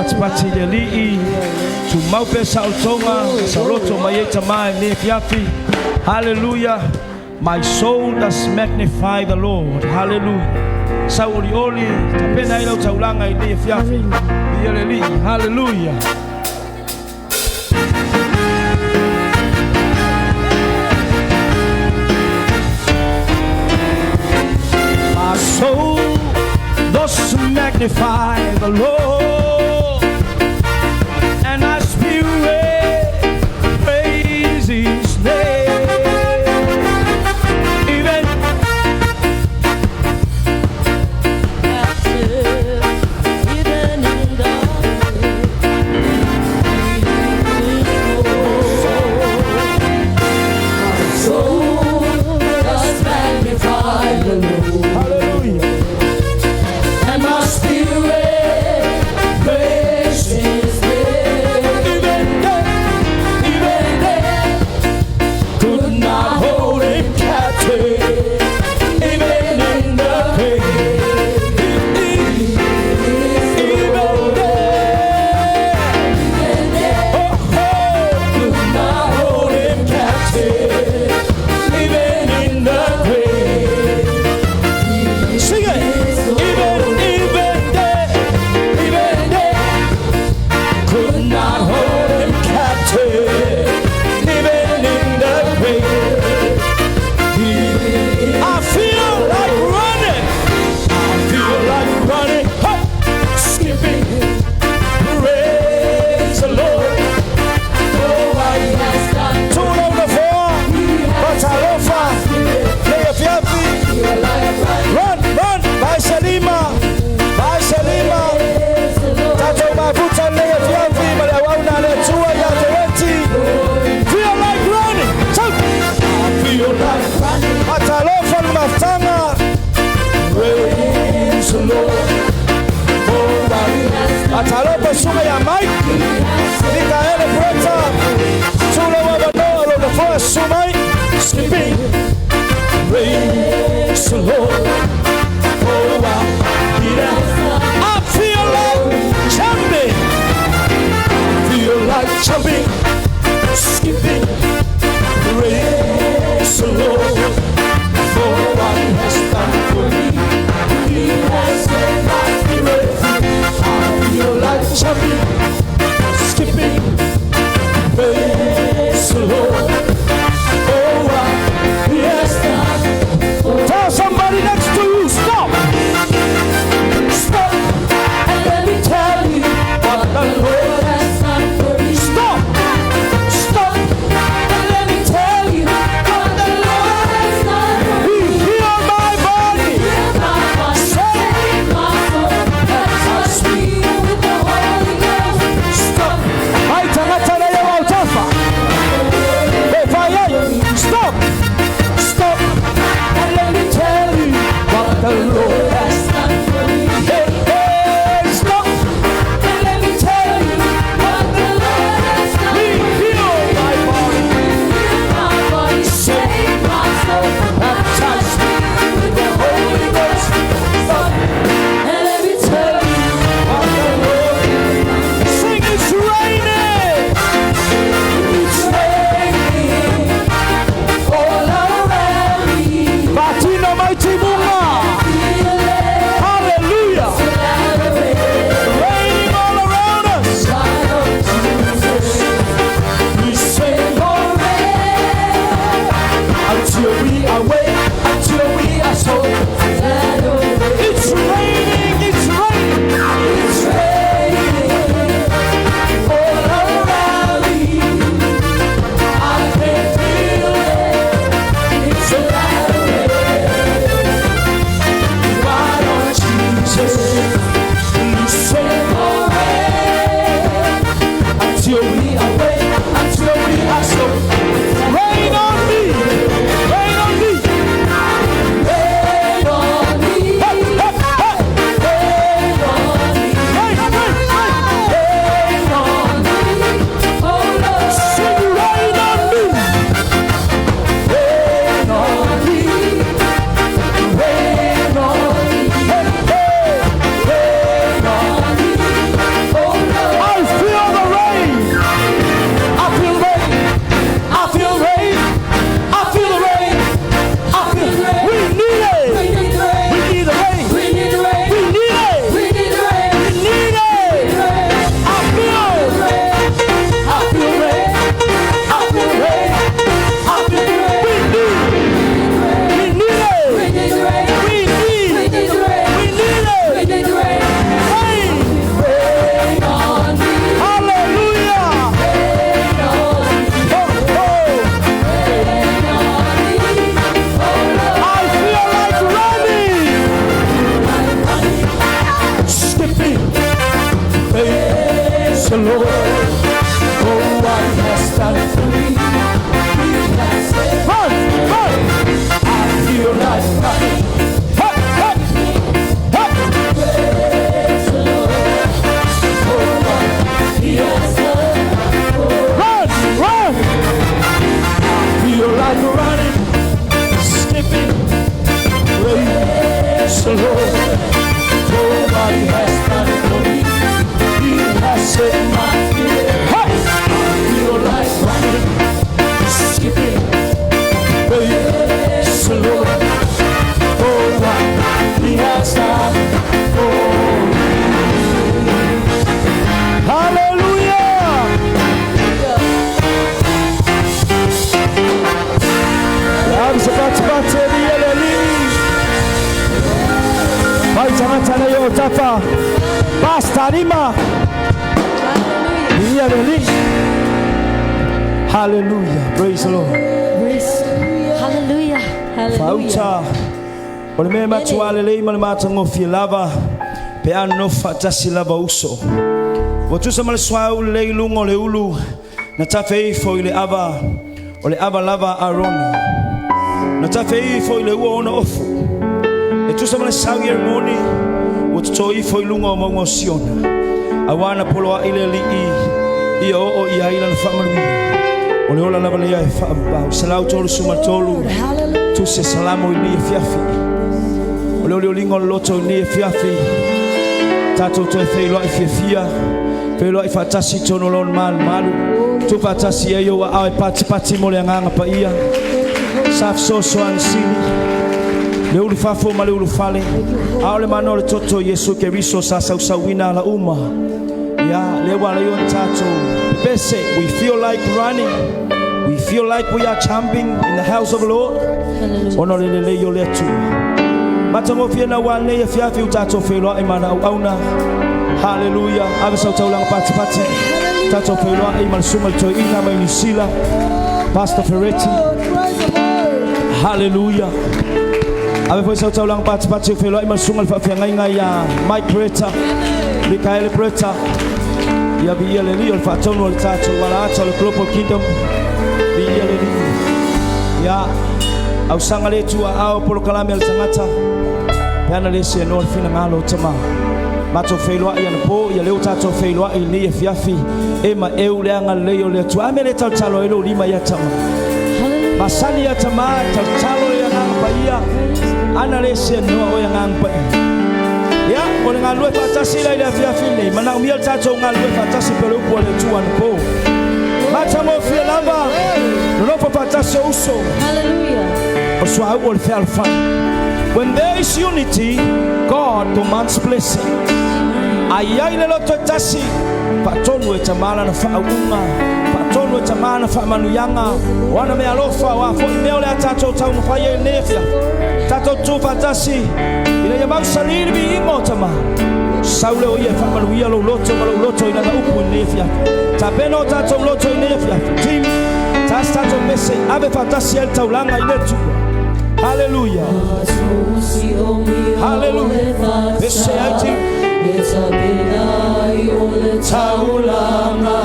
Patipati i le Alii, tumau pea saolotoga ma saoloto mai ai tama i lenei afiafi. Haleluia! My soul does magnify the Lord. Haleluia! Sauolioli, tapena ai lau taulaga i lenei afiafi. Viia le Alii. Haleluia! My soul does magnify the Lord, and my spirit praise His name. Even Even in the soul does magnify the Lord. Hallelujah. And my spirit praise His name. Even death could not hold him captive. Even in the grave, even death, oh, oh, could not hold him captive. Even in the grave. Sing it. Even death could not hold him captive. Even in the grave. I feel like running. I feel like running. Up, skipping. Praise the Lord. Oh, what He has done. Tulou foa. Matalofa. Le afiafi. Feel like running. Run, run. Vai Salima. Vai Salima. Praise the Lord. Tatou mafuta le afiafi. Ma le auauna a le Atua ia te weti. Feel like running. Shout. I feel like Running. Matalofa le mafutanga. Praise the Lord. For what He has done. Atalofa suga ya Mike. Mikaele Breta. Tula wa banoa lo na foa sumai. Skipping. Praise the Lord. For what he has. I feel like jumping. Feel like jumping. Skipping. Praise the Lord. For what he has done for me. He has set my spirit free. I feel like jumping, skipping, praise the Lord. Oh, what he has done. Tell somebody next to you. autafa. Pastor Lima. Viia le Alii. Hallelujah. Praise the Lord. Hallelujah. Hallelujah. Faauta o le mea matua lelei ma le matagofie lava pe a nonofo faatasi lava uso. Ua tusa ma le suauu lelei i luga o le ulu na tafe ifo i le ava, o le ava lava a Arona. Na tafe ifo i le ua ona ofu. E tusa ma le sau i Eremoni, ua toto ifo i luga o mauga o Siona. Auā na poloa'i le Alii ia oo i ai lana faamanuia. O le ola lava lea e faavavau. 133 Tusi e Salamo i lenei afiafi. O le olioliga o le loto i lenei afiafi, tatou toe feiloai fiafia, feiloai faatasi i totonu o Lona malumalu, tuu faatasi ai ou aao e patipati mo le Agaga Paia. Sa fesoasoani sili le ulufafo ma le ulufale, a o le mana o le toto o Iesu Keriso sa sausauina ala uma. Ia, lea ua ala ai ona tatou pepese. We feel like running. We feel like we are jumping in the house of the Lord. Ona o le lelei o le Atua. Matagofie na ua nei afiafi u tatou feiloai ma na auauna. Hallelujah. Ave sau taulaga patipati. Tatou feiloai ma le susuga i le toeaina mai Niu Sila. Pastor Ferretti. Hallelujah. Ave foi sau taulaga patipati o feiloai ma le susuga i le faafeagaiga ia Mike Bretta. Mikaele Bretta. Ia viia le Alii o le faatonu o le tatou alaata o le Global Kingdom. Viia le Alii. Ia, ausaga le tuaao polokalame a le tagata. Pe ana le seanoa le finagalo o Tama. Matou feiloai anapo, ia lea ua tatou feiloai i lenei afiafi, e ma eu le agalelei o le Atua. A mea lea e talotalo ai lou lima ia Tama. Masani ia Tama, e talotalo i Agaga Paia. Ana le seanoa oe Agaga Paia. Ia, o le galulue faatasi la i le afiafi lenei, manaomia le tatou galulue faatasi pei o le upu a le Atua anapo. Matagofie lava, nonofo faatasi o uso. Hallelujah. O suauu o le fealofani. When there is unity, God commands blessing. A i ai le loto e tasi, faatonu e Tama lana faauuga, faatonu e Tama lana faamanuiaga, o ana meaalofa, o a foi mea o le a tatou taumafai ai i lenei afiafi. Tatou tutu faatasi, ina ia mausali le viiga o Tama. Sau lea o ia e faamanuia lou loto ma lou loto i lana upu i lenei afiafi. Tapena o tatou loto i lenei afiafi. Team, taas tatou pese, ave faatasi ai le taulaga i le Atua. Hallelujah. Hallelujah. Pese ai team. Taulaga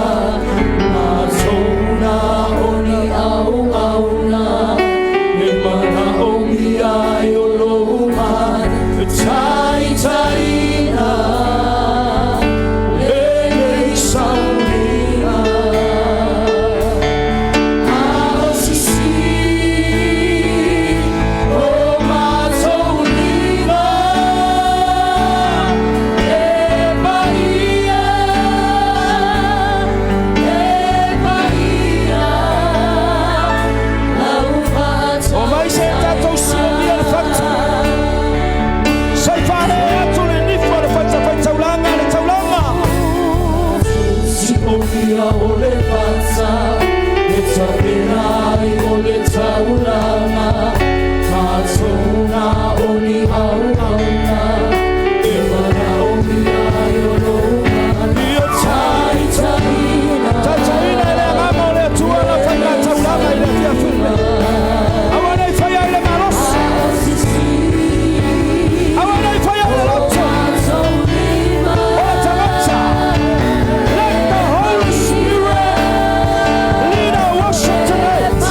matona o ni au auna e manaomia ai o lou taitaiga lenei sauniga a o sisi o matou lima e paia e paia lau O mai se tatou silomia le fatu. Sai fale atu le nifo le fata fai taulaga le taulaga. Siomia o le fata e tapena ai o le taulaga matona o ni au auna e manaomia ai o lou Ia taitaiga taitaina e le agaga o le Atua la faiga taulaga i le afiafi lenei. Aua nei faia i le malosi. Aua nei faia i le loto. O le tagata. Let the Holy Spirit lead our worship tonight.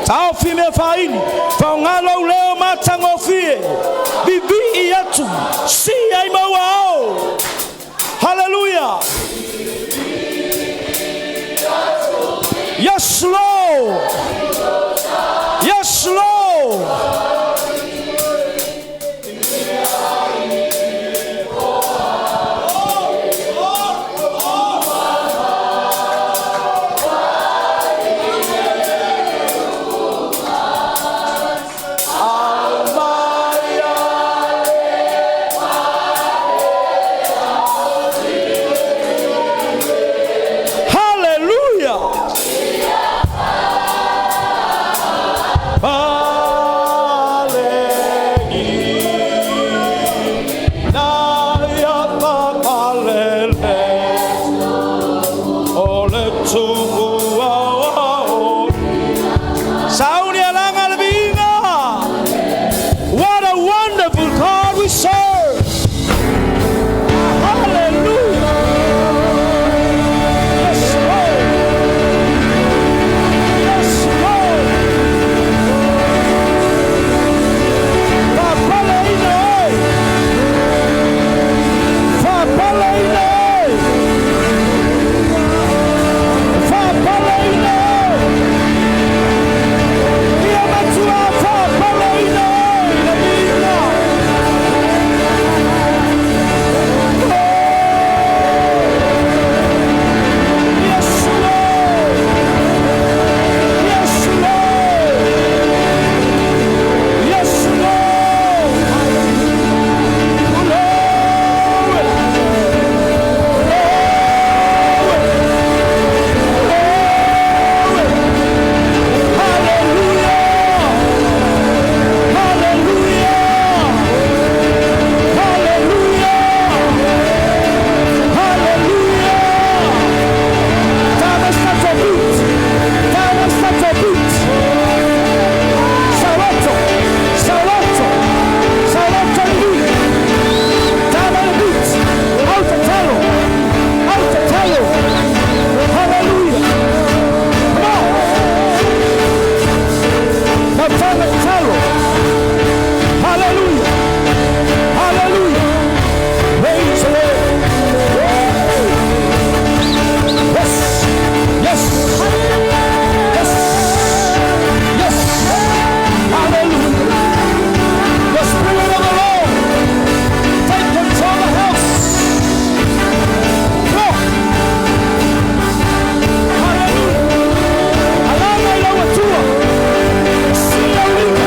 Taofi mea faaili, faaaoga lou leo matagofie. Vivii atu, sii ai ma ua ao. Hallelujah. Yes, Lord. Yes, Lord. Hallelujah. What a wonderful God we serve. Hallelujah. Yes, Lord. Yes, Lord. Faapaleina oe. Faapaleina oe. Faapaleina oe. Ia matua faapaleina oe i le viiga. Yes, Lord. Yes, Lord. Yes, Lord. Glory. Glory. Glory. Hallelujah. Hallelujah. Hallelujah. Hallelujah. Time is not a beat. Time is not a beat. Saroto. Saroto. Saroto beat. Time on the beat. Out the talo. Out the talo. Hallelujah. Come on. Now time the talo. Hallelujah. Hallelujah. Praise the Lord. Yes. Yes. Yes. Yes. Hallelujah. The Spirit of the Lord. Take control of the house. Come on. Hallelujah. Alaga i lau Atua. Sia uliga.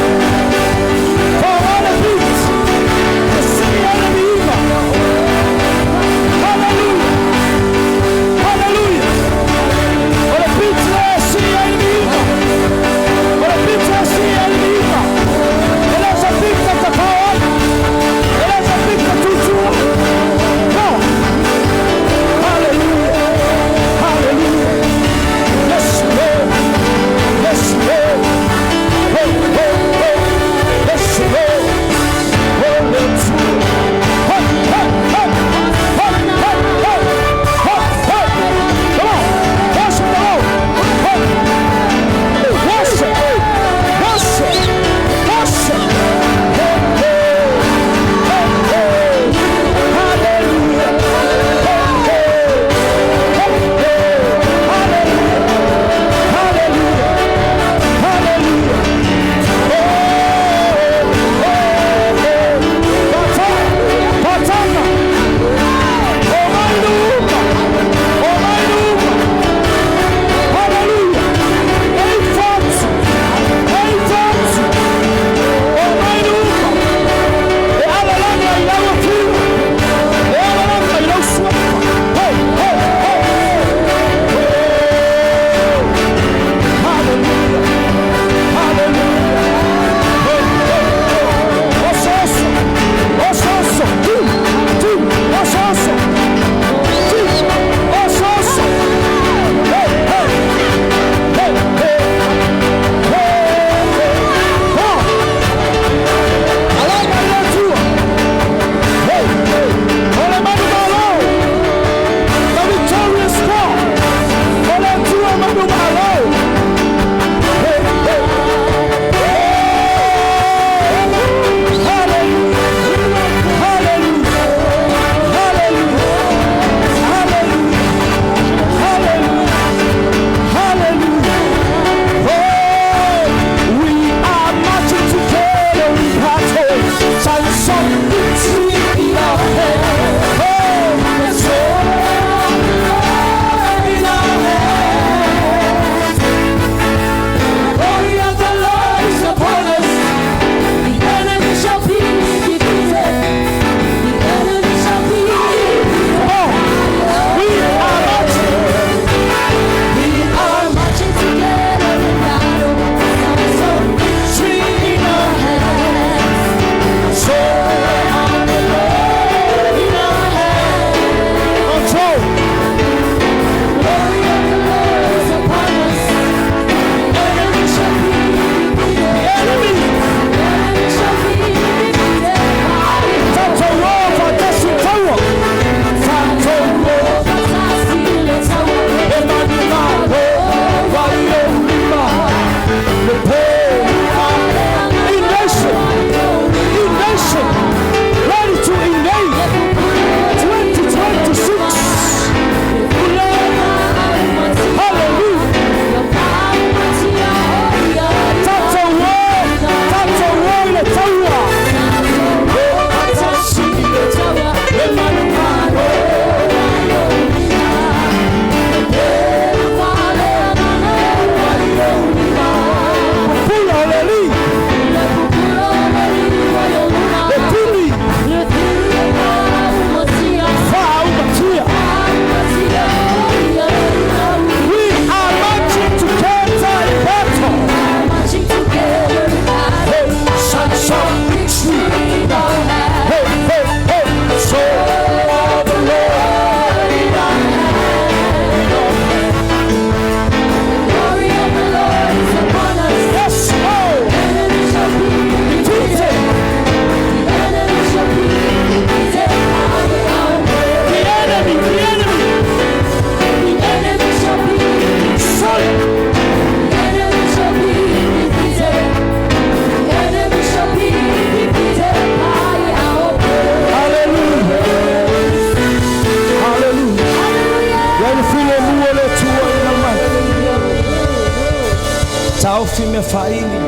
Taofi mea faaili.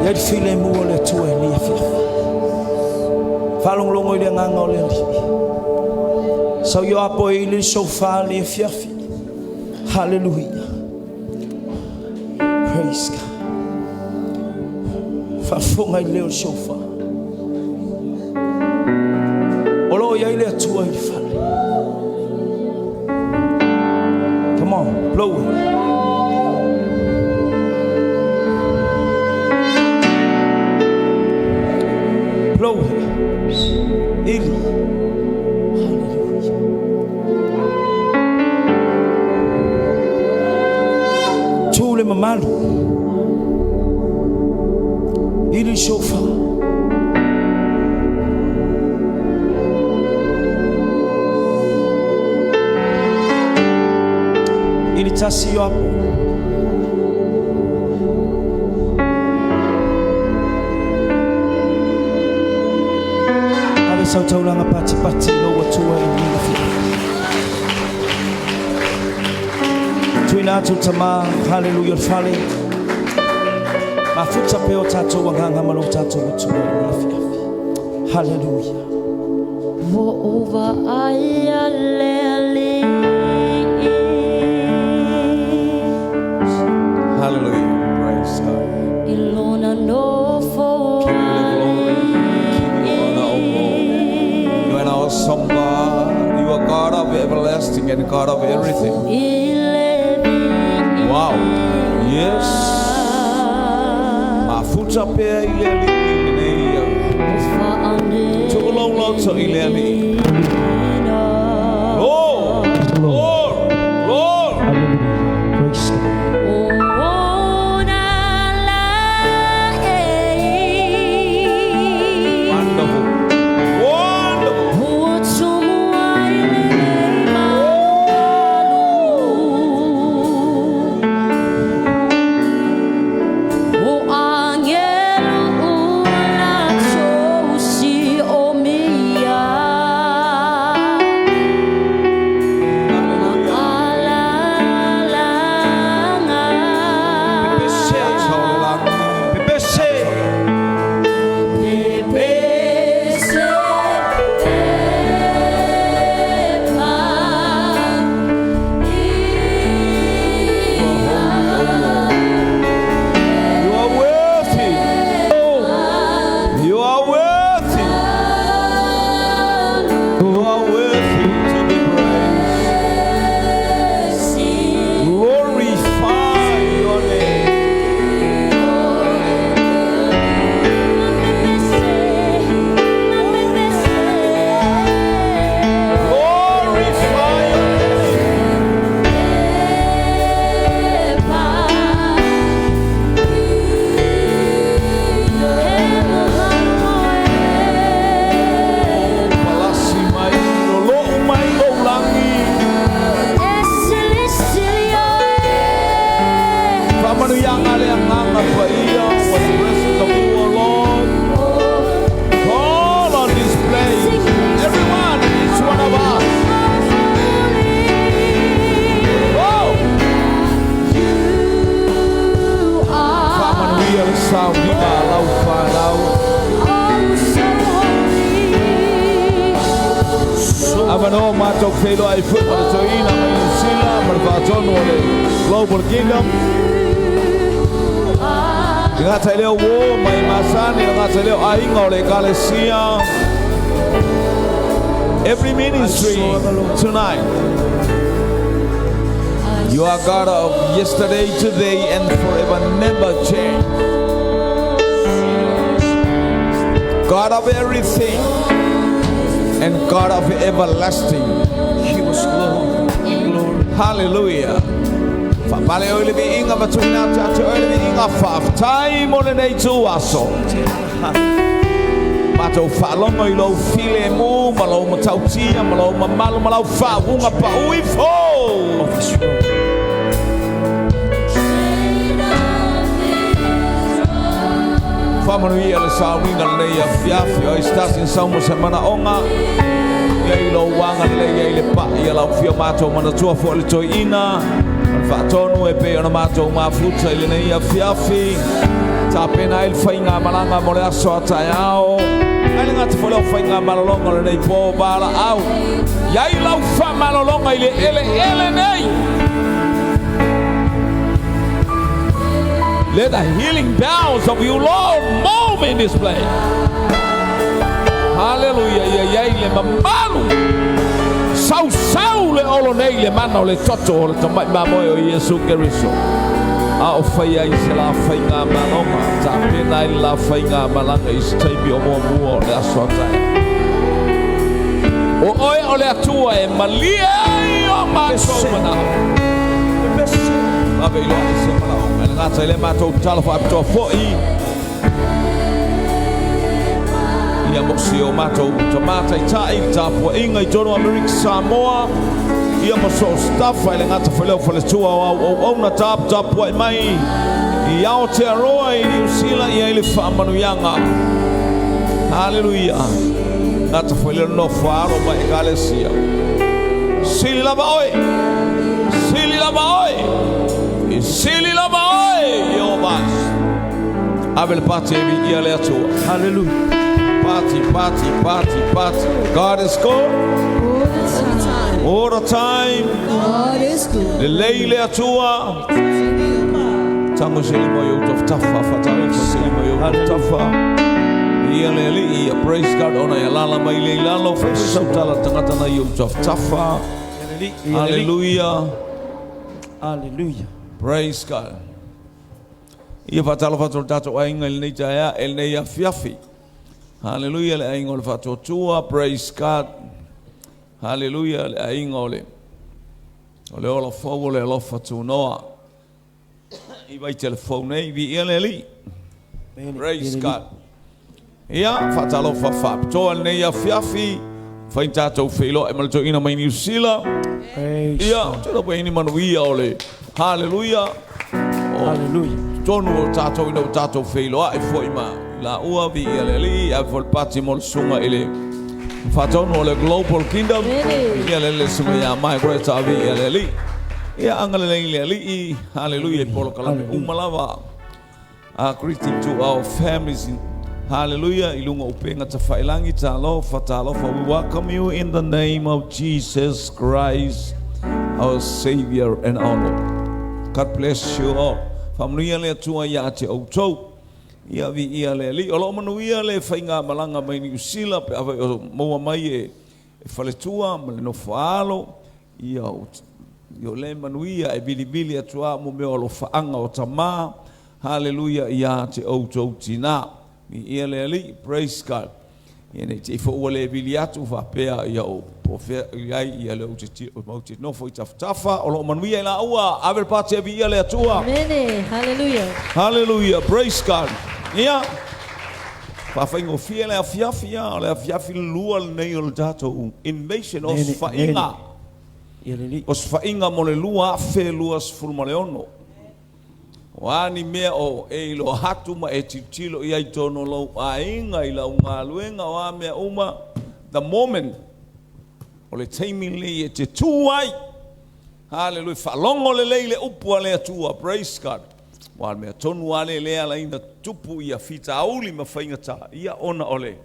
Ia i le filemu o le Atua i lenei afiafi. Faalogologo i le agaga o le Alii. Sau io apo e ili le shofar i lenei afiafi. Hallelujah. Praise God. Faafofoga i le leo o le shofar. O lo o i ai le Atua i le fale. Come on, blow it. Blow it. Ili. Hallelujah. Tu le mamalu. Ili shofar. Ili tasi yo apo. Ave sau taulaga patipati i lou Atua i lenei afiafi. Tuuina atu le Tama, haleluia, o le fale. Mafuta pea o tatou agaga ma lo tatou Atua i lenei afiafi. Haleluia. Ua ou vaaia le Alii. Hallelujah. Praise God. I lona nofo Give you the glory. Give you honor, O Lord. You are an awesome God. You are God of everlasting and God of everything. I le Wow. Yes. Mafuta pea i le Alii i lenei. Tuulouloto i le Alii. Lord, Lord, Lord. Hallelujah. Praise God. Wonderful. Wonderful. Hallelujah. Pepese. Pepese. You are worthy. Oh, you are worthy. You are worthy to be praised. Glorify your name. Glorify your name. Palasi mai lo lo mai lo langi. Faamanuiaga le agaga paia with the presence of you, O Lord. All on this place. Everyone, each one of us. Oh! Faamanuia le sauniga a lau fanau. Avanoa matou feiloai foi ma le toeaina mai Niu Sila ma le faatonu o le Global Kingdom. Le gata i lea uō mai masani, le gata i lea aiga o le ekalesia. Every ministry tonight. You are God of yesterday, today, and forever, never change. God of everything and God of everlasting. He was clothed in glory. Hallelujah. Faapale oe le viiga ma tuuina atu ia te oe le viiga faafetai mo lenei ituaso. Matou faalogo i lou filemu ma lou matautia ma lou mamalu ma lau faauuga pau ifo. Of his robe. Faamanuia le sauniga lenei afiafi o istasi sau mo se manaoga. Ia i lou agalelei ia i le pai ia lau fia matou manatua foi le toeaina. Faatonu e pei ona matou mafuta i lenei afiafi, tapena ai le faigamalaga mo le aso a taeao. Ai le gata foi lea o faigamalologa o lenei po valaau. Iai lau faamalologa i le eleele nei. Let the healing powers of you, Lord, move in this place. Hallelujah. Ia iai le mamalu. Sausau le olo nei le mana o le toto o le tamai mamoe o Iesu Keriso. A o fai ai se la faiga maloga, tapena ai le la faiga malaga i se taimi o muamua o le aso a taeao. O oe o le Atua e malie ai o matou manao. Ave iloa ai se manaoga. E le gata i le matou tatalo faapitoa foi ia mo si o matou tama taitai i le tapuaiga i totonu o Amerika Samoa, ia ma so o se tafa, e le gata foi lea o faletua o au auauna taputapuai mai i Aotearoa i Niu Sila, ia i le faamanuiaga. Haleluia. Gata foi lea o le nofo a alo ma Ekalesia. Sili lava oe, sili lava oe, sili lava oe, Ieova. Ave le pati e viia le Atua. Hallelujah. Party, party, party, party. God is good. All the time. All the time. God is good. Lelei le Atua. Tango se lima i ou tafatafa, faatalofa se lima i ou tafatafa. Ia le Alii, ia praise God, ona e alaala mai le i lalo, fai foi sau tala tagata na i ou tafatafa. Hallelujah. Hallelujah. Praise God. Ia faatalofa atu i le tatou aiga i lenei taeao, i lenei afiafi. Hallelujah, le aiga o le Faatuatua, praise God. Hallelujah, le aiga o le o le ola fou o le alofa tunoa. I vai telefone nei, viia le Alii. Praise God. Ia, faatalofa faapitoa lenei afiafi. Fai tatou feiloai ma le toeaina mai Niu Sila. Praise Ia, God. ou te iloa ni manuia o le Hallelujah. O Hallelujah. totonu o tatou ina ua tatou feiloai foi ma i laua, viia le Alii, ave foi le pati mo le susuga i le faatonu o le Global Kingdom. Viia le le susuga ia Margaret, viia le Alii. Ia, agalelei le Alii, hallelujah, i polokalame uma lava. Greeting to our families in Hallelujah, i luga o upega tafailagi, talofa, talofa. We welcome you in the name of Jesus Christ, our Savior and our Lord. God bless you all. Faamanuia le Atua ia te outou. Ia viia le Alii. O lo o manuia le faigamalaga mai Niu Sila pe afai o maua mai e faletua ma le nofoaalo. Ia o ia o le manuia e vilivili atu lava mo mea o alofaaga o tama. Haleluia ia te outou tinā. Viia le Alii. Praise God. Ia ne i te i foi ua le vili atu faapea ia o po o fea i ai ia le ou te ou te nofo i tafatafa. O lo o manuia i laua. Ave le pati e viia le Atua. Amene. Hallelujah. Hallelujah. Praise God. Ia, faafaigofie le afiafi a, o le afiafi lua lenei o le tatou invasion o osofaiga. Osofaiga mo le 2026. O a ni mea o e iloa atu ma e tilotilo i ai i totonu o lou aiga, i lau galuega, o a mea uma, the moment, o le taimi lenei e te tu ai. Haleluia, faalogo lelei le upu a le Atua, praise God. Aua o le mea tonu lava lea e ala ai ona tutupu ia fitauli ma faigata, ia ona o le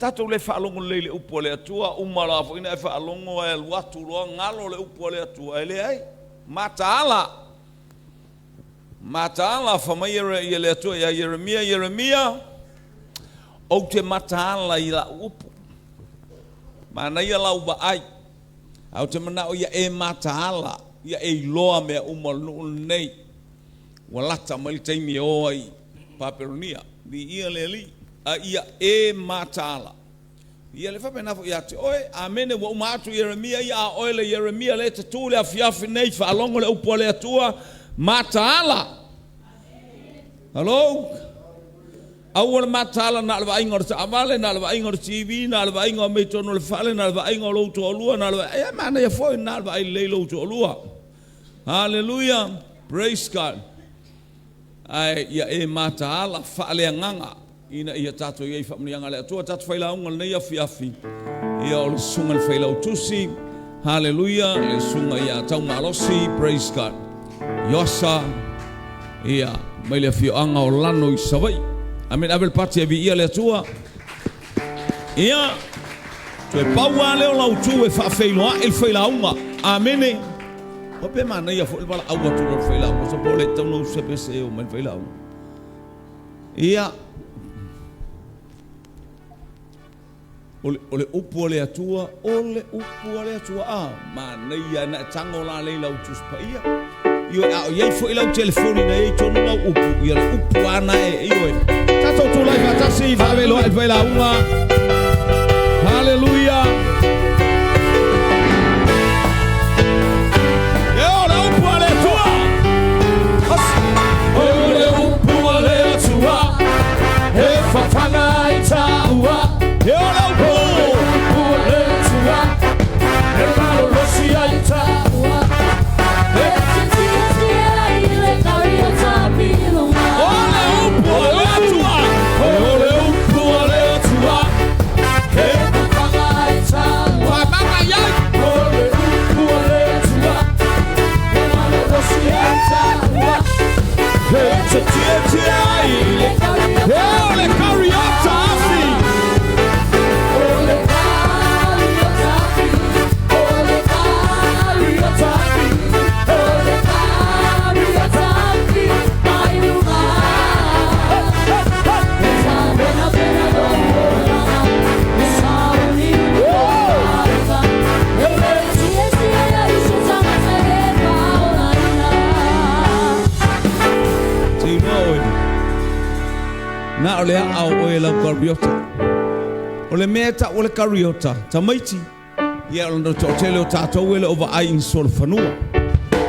tatou le faalogo lelei i le upu a le Atua, uma loa foi ona e faalogo ae alu atu loa galo le upu a le Atua, e leai, mataala. Mataala, fai mai ia le Atua ia Ieremia, Ieremia, ou te mataala i lau upu. Manaia lau vaai, ae ou te manao ia e mataala, ia e iloa mea uma o le nuu lenei. Ua lata mai le taimi e o ai i Papelonia. Viia le Alii, a ia e mataala. Ia le faapena foi ia te oe. Amene. Ua uma atu Ieremia ia, a o oe le Ieremia lea e te tu i le afiafi nei, faalogo le upu a le Atua, mataala. Hello? Aua le mataala na o le vaaiga o le taavale, na o le vaaiga o le TV, na o le vaaiga o mea i totonu o le fale, na o le vaaiga o lou toalua, na o le vaaiga, ia manaia foi na o le vaai lelei lou toalua. Hallelujah. Praise God. Ae ia e mataala faaleagaga ina ia tatou i ai i faamanuiaga a le Atua. Tatou failauga lenei afiafi, ia o le susuga i le Failautusi, haleluia, le susuga ia Taumalosi, praise God. Iosa ia mai le afioaga o Lano i Savaii. Amene. Ave le pati e viia le Atua. Ia, toe pau lava lea o lau tu e faafeiloai le failauga. Amene. O pe manaia foi le valaau atu loa le failauga, so po o le tatau ona usu se e o mai le failauga. Ia, o le, o le upu a le Atua, o le upu a le Atua. A, manaia na e tago la lei lau Tusi Paia. Ioe, a o i ai foi lau telefoni na i ai tonu lau upu, ia le upu lava na e, ioe. Tatou tulai faatasi, faaveiloai le failauga. Haleluia. E o le upu a le Atua. O le upu a le Atua, e fafaga i taua. E o le upu. Upu a le Atua, e malolosi ai taua. E O le upu a le Atua. E o le upu a le Atua. E fafaga i taua. Fafaga i ai. O le upu a le Atua, e malolosi ai taua. E te tietie ai. E o le kariota afi. O le kariota afi, o le kariota afi, o le kariota afi mai luga. E tapenapena lou olaga, e sauniuni lou aiga, e le tietie ai se tagata e faolaina. Te iloa oe. Na o le aa o oe lau kariota. O le mea e tau o le kariota, tamaiti. Ia o le toatele o tatou e le o vaai i ni solofanua.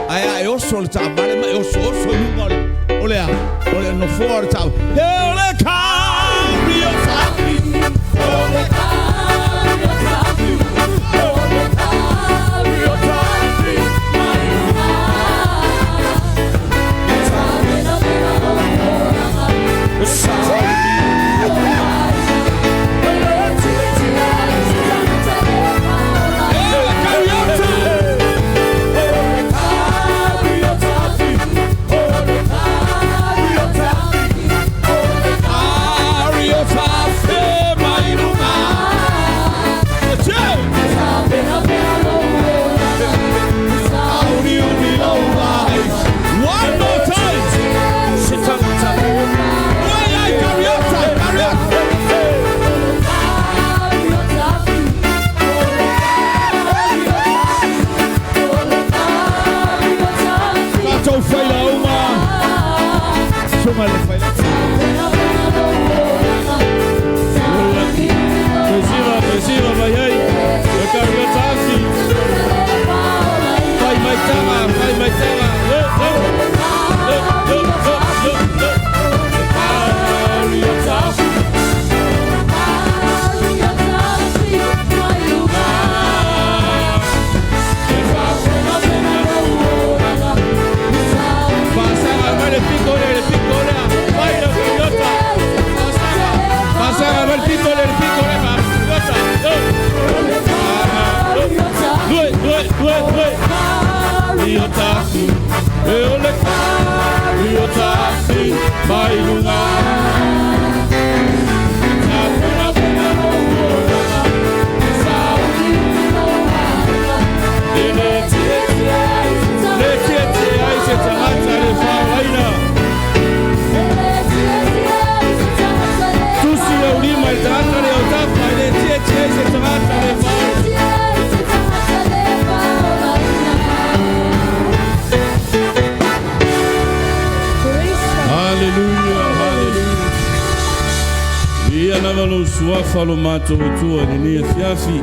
Ae a e oso le taavale ma e osooso i luga o le, o le a, o le nofoa o le taavale. E o le kariota. O le kariota afi, o le kariota afi mai luga. E tapenapena lou olaga, e sauniuni lou aiga, e le tietie ai se tagata e E o le faolaina. kariota. O le kariota afi, o le kariota afi, o le Kariota afi mai luga. Che! tapenapena lou olaga, e Sauniuni lou aiga. One more time. Se tagata. Ai ai kariota, kariota. Kariota afi, o le kariota afi, o le kariota afi. Tatou failauga. Sunga le failauga. Pesira, pesira, vai ai. Le kariota afi. Fai mai taga, fai mai taga. Le, le, le, le, le, le, le. Kariota afi. Fasaga mai le pito le, le pito le. Vai le kariota. Fasaga. Fasaga mai le pito le, le pito le. Kariota. Due, due, due, due. Kariota afi. E o le kariota afi. Mai luga. E le le tietie ai se tagata le faolaina. Tusi le ulima i le tagata le autafa, e le tietie ai se tagata le faolaina. Haleluia, haleluia. Ia lava lou suafa lo matou Atua i lenei afiafi.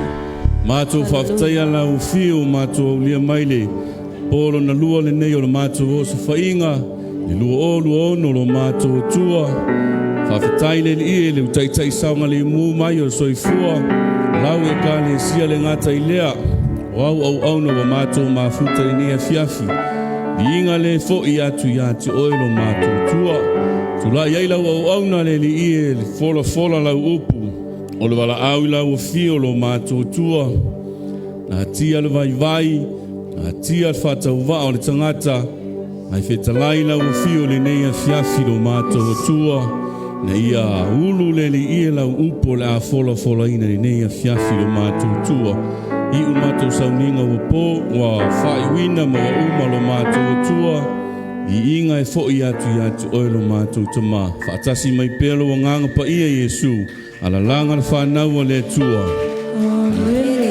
Matou faafetaia lau afio matou aulia mai le po lona lua lenei o le matou osofaiga, le 2026 lo matou Atua. Faafetai le Alii e le utaita'i saogalemu mai o le soifua. Lau ekalesia le gata i lea. O au auauna ua matou mafuta i lenei afiafi. Viiga le fo'i atu ia te oe lo matou Atua. Tula'i ai lau auauna le Alii e le folafola lau upu. O le valaau i lau afio lo matou Atua. Natia le vaivai, natia le faatauvaa o le tagata. Ae fetalai lau afio i lenei afiafi lo matou Atua, ina ia ulu le alii e lau upu o le a folafolaina i lenei afiafi lo matou Atua. Iu matou sauniga ua po, ua faaiuina ma ua uma lo matou Atua, viiga e foi atu ia te oe lo matou Tama. Faatasi mai pea lou Agaga Paia Iesu, alalaga le fanau a le Atua. Amene.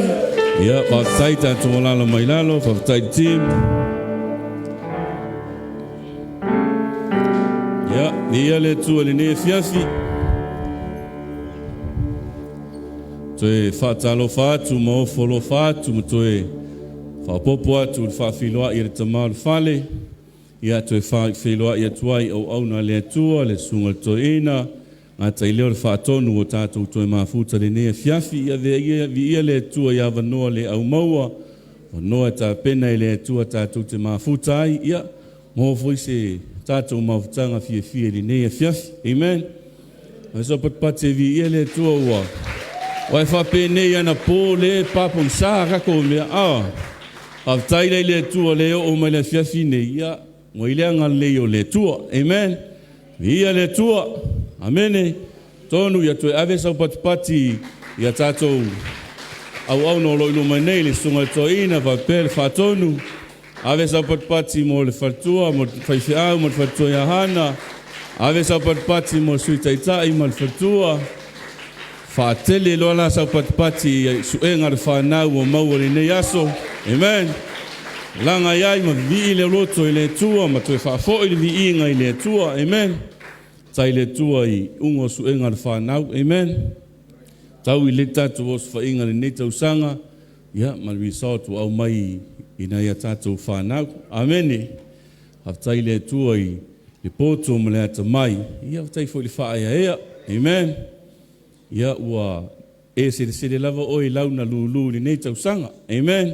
Ia, faafetai tatou alala mai lalo, faafetai le team. Ia, viia le Atua i lenei afiafi. Toe faatalofa atu ma ofo alofa atu ma toe faaopoopo atu i le faafeiloai a le Tama o le Fale. Ia, toe faafeiloai atu ai i auauna a le Atua, le Susuga i le Toeaina, gata i lea o le faatonu ua tatou toe mafuta i lenei afiafi. Ia, viia le Atua i avanoa le aumaua, avanoa e tapena e le Atua tatou te mafuta ai. Ia, maua foi se tatou mafutaga fiafia i lenei afiafi. Amen. Ae patipati e viia le Atua ua ua e faapenei anapo le papogisā tatou mea. Faafetai la i le Atua lea e oo mai le afiafi nei, ia, ua i le agalelei o le Atua. Amen. Viia le Atua. Amene. Tonu ia toe ave sau patipati ia tatou auauna o lo o i luma nei, le susuga i le toeaina faapea le faatonu. Ave sau patipati mo le faletua, mo le faifeau mo le faletua ia Hana. Ave sau patipati mo le sui taitai ma le faletua. Faatele loa la sau patipati i suega le fanau ua maua i lenei aso. Amen. Laga ai ma vivii le loto i le Atua ma toe faafoi le viiga i le Atua. Amen. Tai le Atua i uga o suega le fanau. Amen. Tau i le tatou osofaiga lenei tausaga, ia ma le result ua aumai ina ia tatou fanau. Amene. Faafetai i le Atua i le poto ma le atamai. Ia faafetai foi i le faaeaea. Amen. Ia ua e selesele lava oe i launa lulu i lenei tausaga. Amen.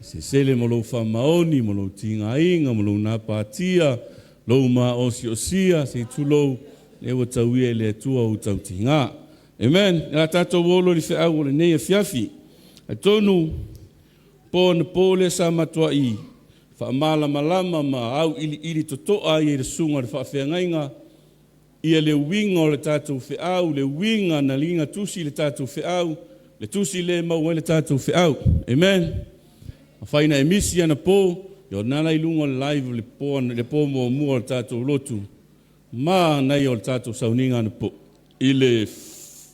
Selesele mo lou faamaoni, mo lou tigaina, mo lou napatia, lou maosiosia, se i tulou, lea ua tauia e le Atua ou tautiga. Amen. Ia tatou olo i le feau o lenei afiafi. Atonu po na po le sa matuai faamalamalama ma au iliili totoa ai e le susuga i le faafeagaiga ia le uiga o le tatou feau, le uiga na liga tusi le tatou feau, le tusi le maua ai le tatou feau. Amen. Afai na e misi ana po, ia o nala i luga o le live le po, le po muamua o le tatou lotu, ma nai o le tatou sauniga ana po, i le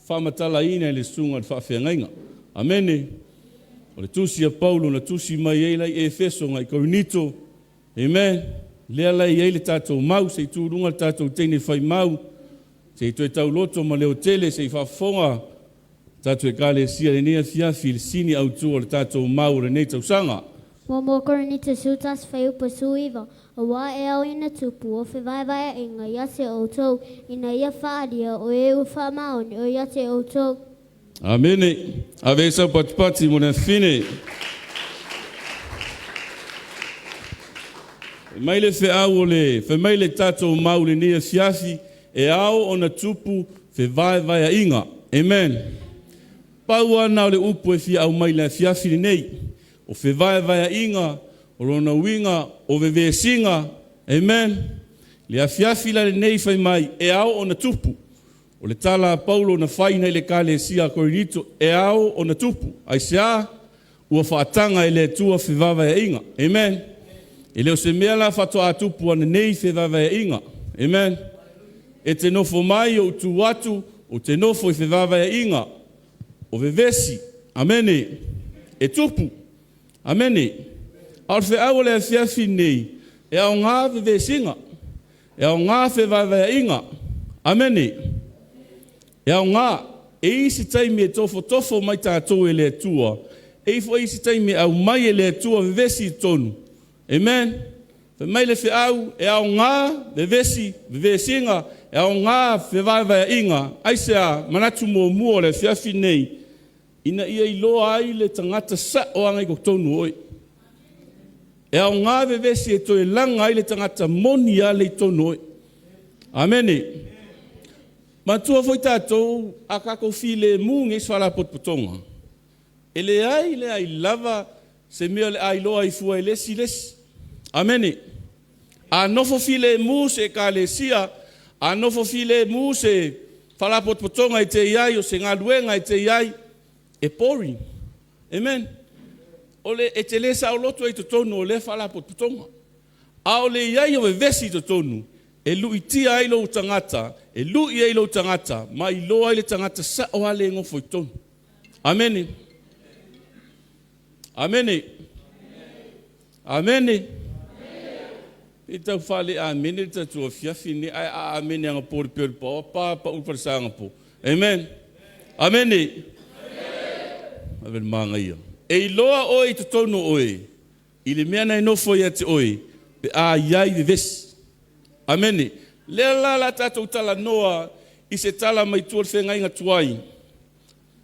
faamatalaina i le susuga i le faafeagaiga. Amene. O le tusi a Paulo na tusi mai ai lai Efeso ngai Korinito. Amen. Lea lai ai le tatou mau, se i tuluga le tatou teine fai mau, se i toe tauloto ma leo tele, se i faafofoga tatou ekalesia lenei afiafi i le sini autu o le tatou mau o lenei tausaga. 1 Korinito 11 fuaiupu 19, Auā e ao ina tupu o fevaevaeaiga ia te outou, ina ia faaalia o e ua faamaoni o ia te outou. Amene. Ave sau patipati mo le afine. Mai le feau o le, fai mai le tatou mau lenei afiafi, e ao ona tupu fevaevaeaiga. Amen. Pau lava o le upu e fia aumai le afiafi lenei, o fevaevaeaiga, o lona uiga o vevesiga. Amen. Le afiafi la lenei fai mai, e ao ona tupu. O le tala a Paulo na fai nei le ekalesia a Korinito, e ao ona tupu. Aisea? Ua faataga e le Atua fevaevaeaiga. Amen. E le o se mea la faatoa tupu ananei fevaevaeaiga. Amen. E te nofo mai o tu atu, o te nofo i fevaevaeaiga, o vevesi. Amene. E tupu. Amene. A o le feau o le afiafi nei, e aoga vevesiga, e aoga fevaevaeaiga. Amene. E aoga. E isi taimi e tofotofo mai tatou e le Atua, e ifo isi taimi e aumai e le Atua vevesi i totonu. Amen. Fai mai le feau, e aoga vevesi, vevesiga, e aoga fevaevaeaiga. Aisea? Manatu muamua o le afiafi nei, ina ia iloa ai le tagata sao aga i totonu o oe. E aoga vevesi e toe laga ai le tagata moni a le i totonu o oe. Amene. Matua foi tatou a tatou filemu nei se faalapotopotoga. E leai leai lava se mea o le a iloa ai fua e le isi le isi. Amene. A nofo filemu se ekalesia, a nofo filemu se faalapotopotoga e te i ai, o se galuega e te i ai, e boring. Amen. O le e te le saoloto ai i totonu o lea faalapotopotoga. A o le i ai o vevesi i totonu, e luitia ai lou tagata, e lui ai lou tagata, ma iloa ai le tagata sao lava le nofo i totonu. Amene. Amene. Amene. E tau faale amene le tatou afiafi nei, ae a amene agapō i le pea o le paoa, pa pau le falesa agapō. Amen. Amene. Ave le magaia. E iloa oe i totonu o oe, i le mea na e nofo ia te oe, pe a i ai vevesi. Amene. Lea la o le a tatou talanoa i se tala mai tua o le feagaiga tuai.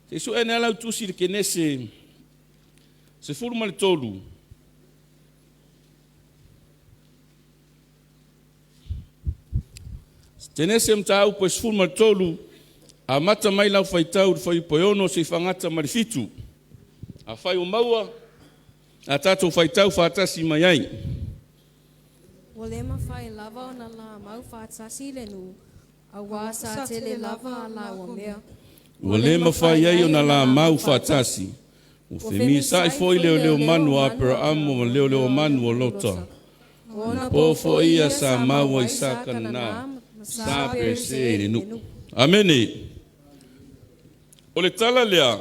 Se i sue ane lava lau tusi i le Kenese 13. Kenese mataupu e 13, amata mai lau faitau i le fuaiupu e 6 seia faagata ma le 7. Afai ua maua, a tatou faitau faatasi mai ai. Ua le mafai lava ona lamau faatasi le nuu, auā sa tele lava a lāua mea. Ua le mafai ai ona lamau faatasi. Ua femisa'i foi leoleomanu o Aperaamo ma leoleomanu o Lota. O ona po foi ia sa maua i sa Kanana, sa Perese i le nuu. Amene. O le tala lea,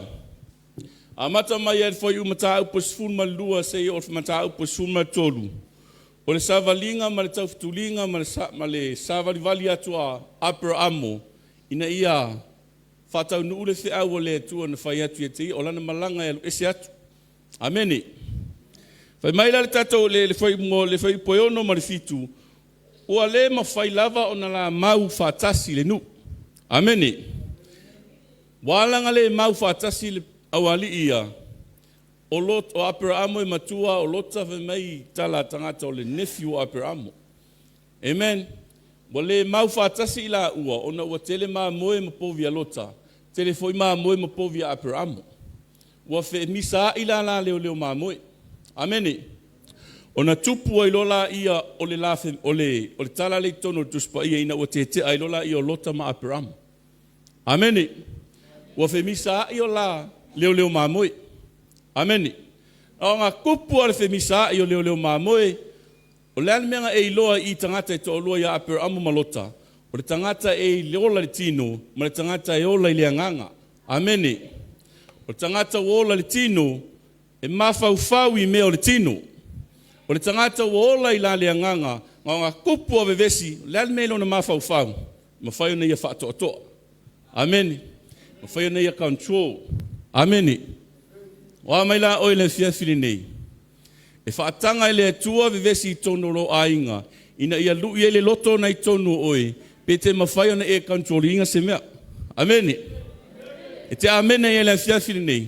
amata mai ai le fuaiupu mataupu e 12 seia oo i le mataupu e 13, o le savaliga ma le taufutuliga ma le savalivali atu a Aperaamo ina ia faataunuu le feau a le Atua na fai atu ia te ia, o lana malaga e alu ese atu. Amene. Fai mai la le tatou le fuaiupu e 6 ma le 7, ua le mafai lava ona lamau faatasi le nuu. Amene. Ua ala le mau faatasi le aualii ia, o Lot, o Aperaamo e matua, o Lota fai mai tala a tagata o le nephew o Aperaamo. Amen. Ua le mau faatasi i la ua, ona ua tele mamoe ma povi a Lota, tele foi mamoe ma povi a Aperaamo. Ua femisaai la la leoleo mamoe. Amene. Ona tupu ai lola ia o le la o le tala le i totonu o le Tusi Paia ina ua tetea ai lola ia o Lota ma Aperaamo. Amene. Ua femisaai o la leoleo mamoe. Amene. O ngā kupu a le femisaai o leoleo mamoe, o le ale mea e iloa i tagata e toalua ia Aperaamo ma Lota, o le tagata e ola le tino ma le tagata e ola i le agaga. Amene. O le tagata ua ola le tino, e mafaufau i mea o le tino. O le tagata ua ola i la le agaga, ma o ngā kupu a vevesi, le ale mea lona mafaufau, mafai ona ia faatoatoa. Amene. Mafai ona ia control. Amene. O a mai la oe le afiafi lenei, e faataga i le Atua vevesi i totonu o lou aiga, ina ia lui ai le loto na i totonu o oe, pe te mafai ona e control ina se mea. Amene. E te amene i le afiafi lenei.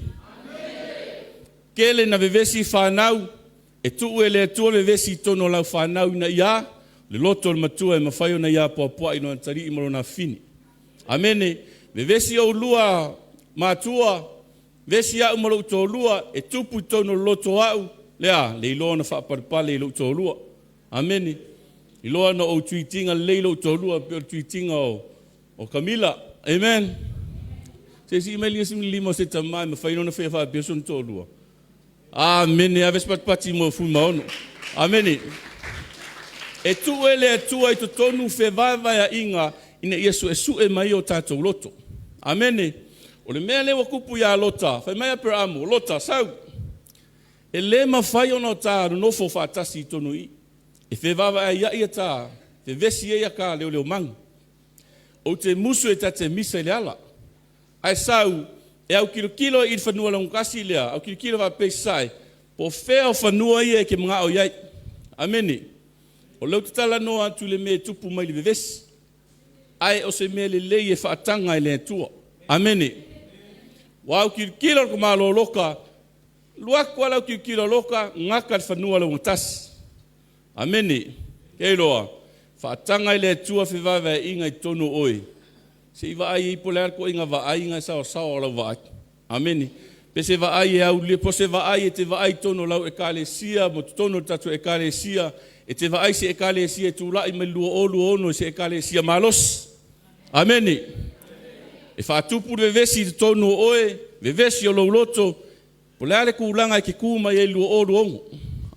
Kele na vevesi whanau, e tuu e le Atua vevesi i totonu o lau whanau ina ia, le loto o le matua e mafai ona ia puapua i lona tali'i ma lona fini. Amene. Vevesi o lua matua, vesi au ma lou tōlua, e tupu i totonu o le loto au, lea, le iloa na faapalepale i lou tōlua. Amene. Iloa na ou tuitinga lelei lou tōlua, pe o le tuitinga o Kamila. Amen. Se si mai linga si lima o se tamai, ma whai nona whea whaapea son tōlua. Amene. Ave se patipati mo fui maono. Amene. E tuu e le Atua i totonu fevaevaeaiga ina ia suesue mai o tatou loto. Amene. O le mea lea ua kupu ia Lota, fai mai Aperaamo, Lota, sau. E le mafai ona o tā nonofo faatasi i tonu i. E fevaevaeaiai ia tā, fevesi ai ia ka leoleo magu. O te musu e ta te misa i le ala. Ae sau, e au kilokilo i le fanua laugakasi lea, au kilokilo faapei sae, po fea o fanua ia e ke mangao i ai. Amene. O leu tatala noa atu le mea e tupu mai le vevesi. Ae o se mea lelei e faataga e le Atua. Amene. Ua au kilokilo le maloloka, luaku ala au kilokilo loka, ngaka le fanua laugatasi. Amene. Kei loa, faataga i le Atua fevaevaeaiga i totonu o oe. Se i vaai ai po o le a le koiga vaaiga e saosaoa o lau vaai. Amene. Pe se vaai e au po se vaai e te vaai i totonu o lau ekalesia ma totonu o le tatou ekalesia. E te vaai se ekalesia e tula'i mai le 2026 i se ekalesia malosi. Amene. E faatupu le vevesi i totonu o oe, vevesi o lou loto, po o le a le tulaga e te tu mai ai i le 2026.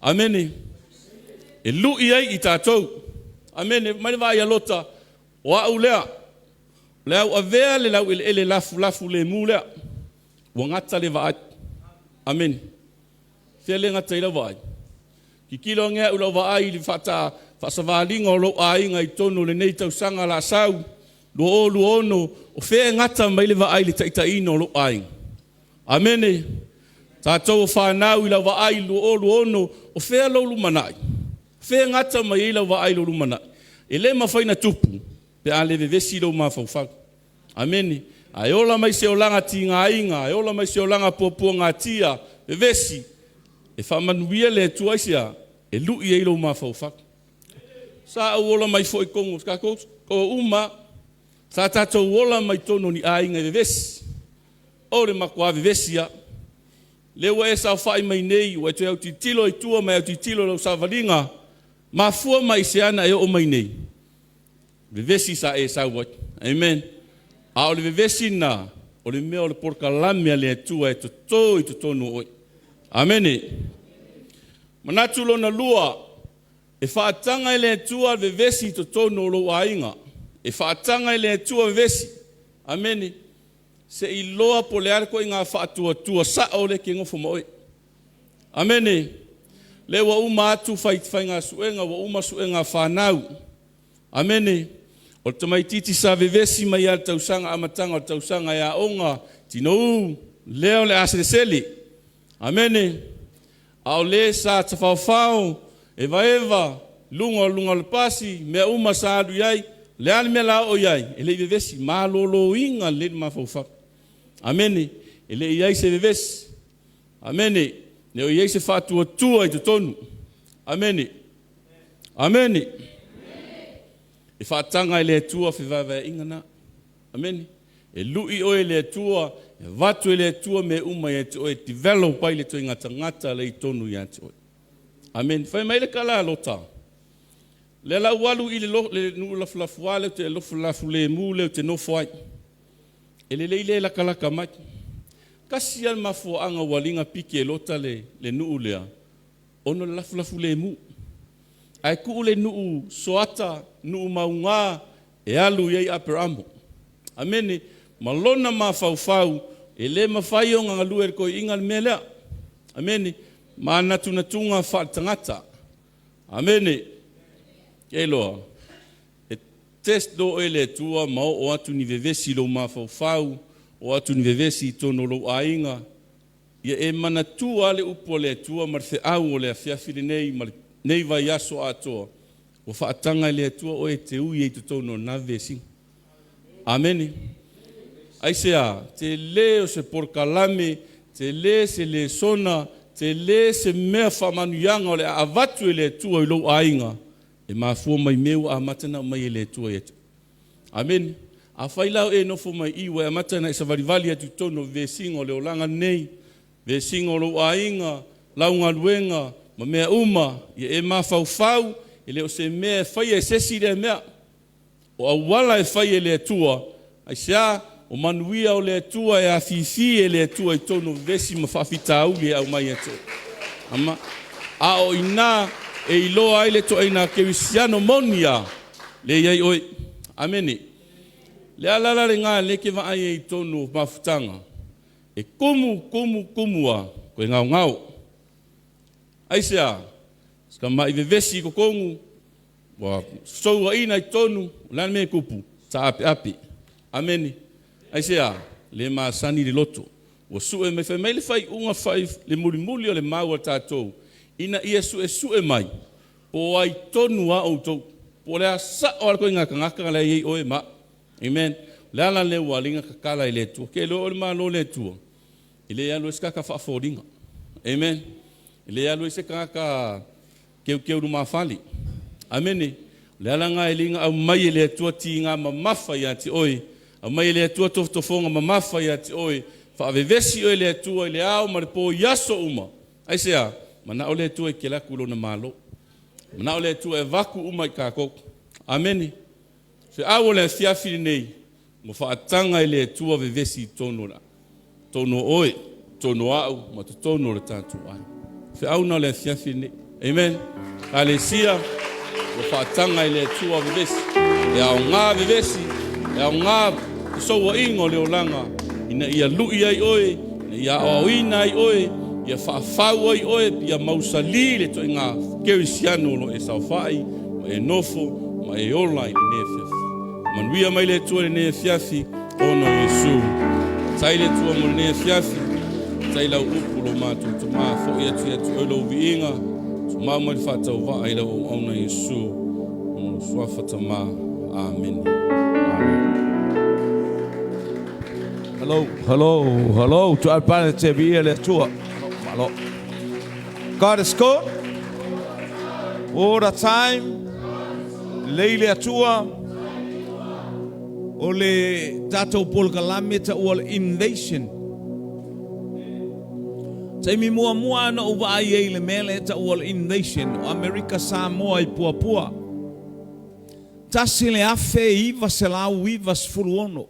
Amene. E lui ai i tatou. Amene. Mai le vaai a Lota, o au lea, o le a ou avea le laueleele lafulafu lemu lea, ua gata le vaai. Amene. Fea le gata ai lau vaai? Tilotilo ane au i lau vaai i le faasavaliga o lou aiga i totonu o lenei tausaga lasau 2026, o fea e gata mai le vaai i le taitaiina o lou aiga? Amene. Tatou o fanau i lau vaai i le 2026, o fea lou lumanai? O fea e gata mai ai lau vaai i lou lumanai? E le mafai ona tupu pe a le vevesi lou mafaufau. Amene. Ae ola mai se olaga tigaina, ae ola mai se olaga puapuagatia, vevesi, e faamanuia le Atua aisea? E lui ai lou mafaufau. Sa ou ola mai foi i totonu o tatou uma lava. Sa tatou ola mai totonu o ni aiga e vevesi. O le matua vevesi lava. Lea ua e saofai mai nei ua e toe autilotilo i tua ma e autilotilo i lau savaliga, mafua mai i se na e oo mai nei? Vevesi sa e sau ai. Amen. A o le vevesi lena, o le mea o le polokalame a le Atua e toto i totonu o oe. Amene. Manatu lona lua, e faataga e le Atua le vevesi i totonu o lou aiga. E faataga e le Atua vevesi. Amene. Se i iloa po o le a le ituaiga faatuatua sao lea e te nofo ma oe. Amene. Lea ua uma atu faiga suega, ua uma suega a fanau. Amene. O le tamaitiiti sa vevesi mai lava i le tausaga amataga o le tausaga e aoga, tinou, lea o le a selesele. Amene. A o le sa tafaofao, evaeva, luga o luga o le pasi, mea uma sa alu i ai, o le a le mea o le a oo i ai? E le i vevesi, maloloina lelei le mafaufau. Amene. E le i i ai se vevesi. Amene. E le o i ai se faatuatua i totonu. Amene. Amene. E faataga e le Atua fevaevaeaiga na. Amene. E lui oe e le Atua, e avatu e le Atua mea uma ia te oe e develop ai le ituaiga tagata lea i totonu ia te oe. Amene. Fai mai le tala a Lota, lea la ua alu i le nuu lafulafoa lea ou te lafulafu lemu lea ou te nofo ai. E lelei le latalata mai. Tasi lava le mafuaaga ua aliga piki e Lota le nuu lea, ona o le lafulafu lemu. Ae tuu le nuu soata, nuu mauga e alu i ai Aperamo. Amene. Ma lona mafaufau, e le mafai ona galue e le toeaina le mea lea. Amene. Manatunatuga faaletagata. Amene. Keiloa, e test loa oe e le Atua ma oo atu ni vevesi i lou mafaufau, oo atu ni vevesi i totonu o lou aiga, ia e manatua lava le upu a le Atua ma le feau o le afiafi lenei ma lenei vaiaso atoa, ua faataga e le Atua oe e te ui ai i totonu o lena vevesiga. Amene. Aisea? Tele o se polokalame, tele se lesona, tele se mea faamanuiaga o le a avatu e le Atua i lou aiga, e mafua mai mea ua amata ona aumai e le Atua ia te oe. Amene. Afai la o e nofo mai i ua e amata ona e savalivali atu i totonu o vesiga o le olaga lenei, vesiga o lou aiga, lau galuega, ma mea uma, ia e mafaufau, e le o se mea e faia e se isi lea mea. O auala e fai e le Atua, aisea? O manuia o le Atua e afifi e le Atua i totonu o vevesi ma faafitauli e aumai ia te oe. Ama, a o i ina e iloa ai le ituaiga kerisiano moni lava lea e i ai oe. Amene. Le ala la lena lea e te vaai ai i totonu o mafutaga, e tumu, tumu, tumu lava, toe gaogao. Aisea? Si tamai vevesi i totonu, ua fesouaina i totonu, o le a le mea e tupu? Taapeape. Amene. Aisea? Le masani le loto. Ua sue mai, fai mai le faaiuga fai le mulimuli o le mau a tatou, ina ia suesue mai po o ai tonu lava outou, po o le a sao lava le ituaiga tagata la e i ai oe ma au. Amen. O le ala lea ua ala ai ona tatala e le Atua. Ke iloa o le Malo o le Atua, e le alu ai se tagata faafoliga. Amen. E le alu ai se tagata keukeu lumafale. Amene. O le ala lena e liga aumai e le Atua tiga mamafa ia te oe, aumai e le Atua tofotofoga mamafa ia te oe, faavevesi oe e le Atua i le ao ma le po i aso uma. Aisea? Manao le Atua e te alu atu i lona Malo. Manao le Atua e vaku uma i kākou. Amene. Feau o le afiafi lenei, ua faataga e le Atua vevesi i totonu o le totonu o oe, totonu o au ma totonu o le tatou aiga. Feau na o le afiafi lenei. Amen. Ekalesia, ua faataga e le Atua vevesi. E aoga vevesi, e aoga fesouaiga o le olaga ina ia lui ai oe, ina ia aoaoina ai oe, ia faafau ai oe, ia mausali le ituaiga kerisiano o lo o e saofai ma e nofo ma e ola i lenei afiafi. Manuia mai le Atua i lenei afiafi ona o Iesu. Tai le Atua mo lenei afiafi, tai lau upu lo matou Tama, foi atu ia te oe lou viiga, tumau mai le faatauvaa i lau auauna Iesu, ona o lou suafa Tama. Amene. Amen. Hello, hello, hello. To alpana te via le Atua. Malo. God is good. All the time. Lei le Atua. O le tatou polokalame taua le invasion. Taimi muamua na ou vaai ai i le mea lea e taua o le invasion o Amerika Samoa i Puapua. 1996,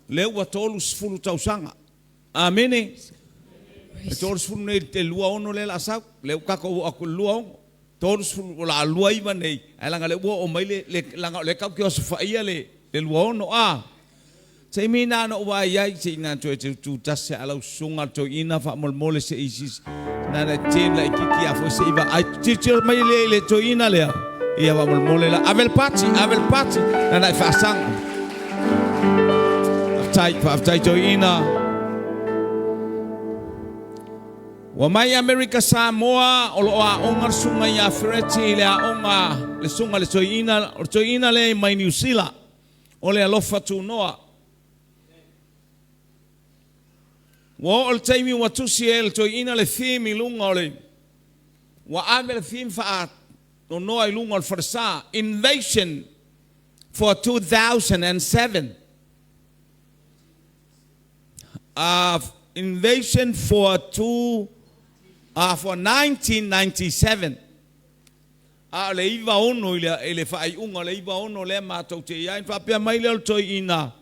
lea ua 30 tausaga. Amene. E 30 nei le 26 lea o le a sau. Lea ua tatou oo atu i le 26. 30, o le a 29 nei, ae leaga o lea ua oo mai le, leaga o lea tatou te osofaia le 26, a. Taimi na na ou vaai ai, se i na toe tu tasi a lau susuga le toeaina faamolemole se i sis, na na ten laitiiti a foi se i vaai, tilotilo mai le le toeaina lea, ia faamolemole la, ave le pati, ave le pati, na na e faasaga. Faafetai, faafetai toeaina. Ua mai Amerika Samoa o lo o aoga le susuga ia Fereti i le aoga le susuga le toeaina, o le toeaina lea mai Niu Sila. O le alofa tunoa. Ua oo le taimi ua tusi e le toeaina le theme i luga o le ua ave le theme faanonoa i luga o le falesa Invasion for 2007. Invasion for two, for 1997. A o le 96 i le, i le faaiuga o le 96 lea matou te i ai, ona faapea mai lea o le toeaina,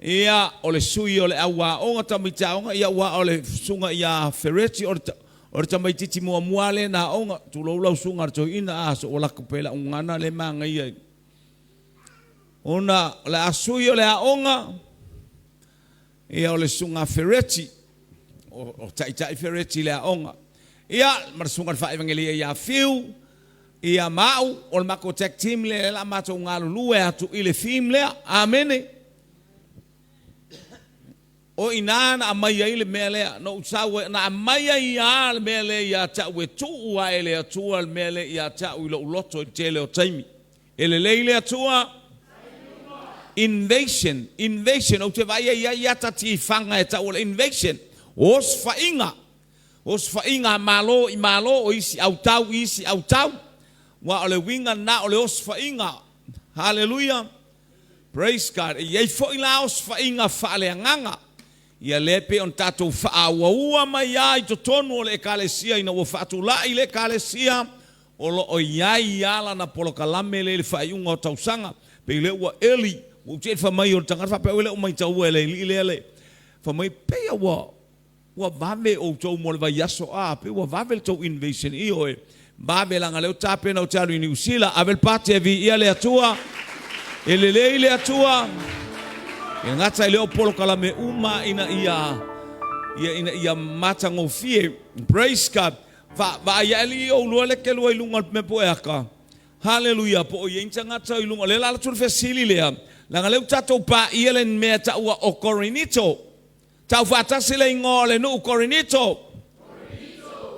ia, o le sui o le au aoga, tamaiti aoga, ia aua o le susuga ia Fereti, o le, o le tamaitiiti muamua lava lea na aoga, tulou lau susuga i le toeaina, a, so ua lako pea i lau gagana lea e manaia i. Ona o le a sui o le aoga, ia o le susuga Fereti, o Taitai Fereti i le aoga. Ia, ma le susuga i le Faaevagelia ia Fiu, ia ma au, o le matou tag team lea o le a matou galulue atu i le theme lea. Amene. O i ina na aumai ai le mea lea, na ou sau ai, na aumai ai lava le mea lea ia te au e tuu ae le Atua le mea lea ia te au i lou loto i le tele o taimi. E lelei le Atua? Invasion, invasion, ou te vaai ai i ai ata tifaga e tau o le invasion, osofaiga, osofaiga a Malo i Malo, o isi autau i isi autau, aua o le uiga lena o le osofaiga. Haleluia! Praise God. E i ai foi la osofaiga faaleagaga, ia lea e pei ona tatou faaauaua mai lava i totonu o le Ekalesia ina ua faatulai le Ekalesia, O lo o i ai lava lana polokalame lea i le faaiuga o tausaga. Pei lea ua early, ua ou te fai mai o le tagata faapea, oi lea ua maitaua e le alii lea le fai mai pei ua ua vave outou mo le vaiaso a, pei ua vave le tou invasion. Ioe, vave leaga lea ua tapena ou te alu i Niu Sila, ave le pati e viia le Atua, e lelei le Atua. E gata i lea o polokalame uma ina ia ia ina ia matagofie. Praise God. Fa, vaai ae alii ou lua le ke lua i luga o le mea po e aka. Haleluia, po o i ai ni tagata i luga. O lea la alu atu le fesili lea, leaga lea ua tatou paia le mea e taua o Korinito. Tau faatasi le igoa o le nuu Korinito.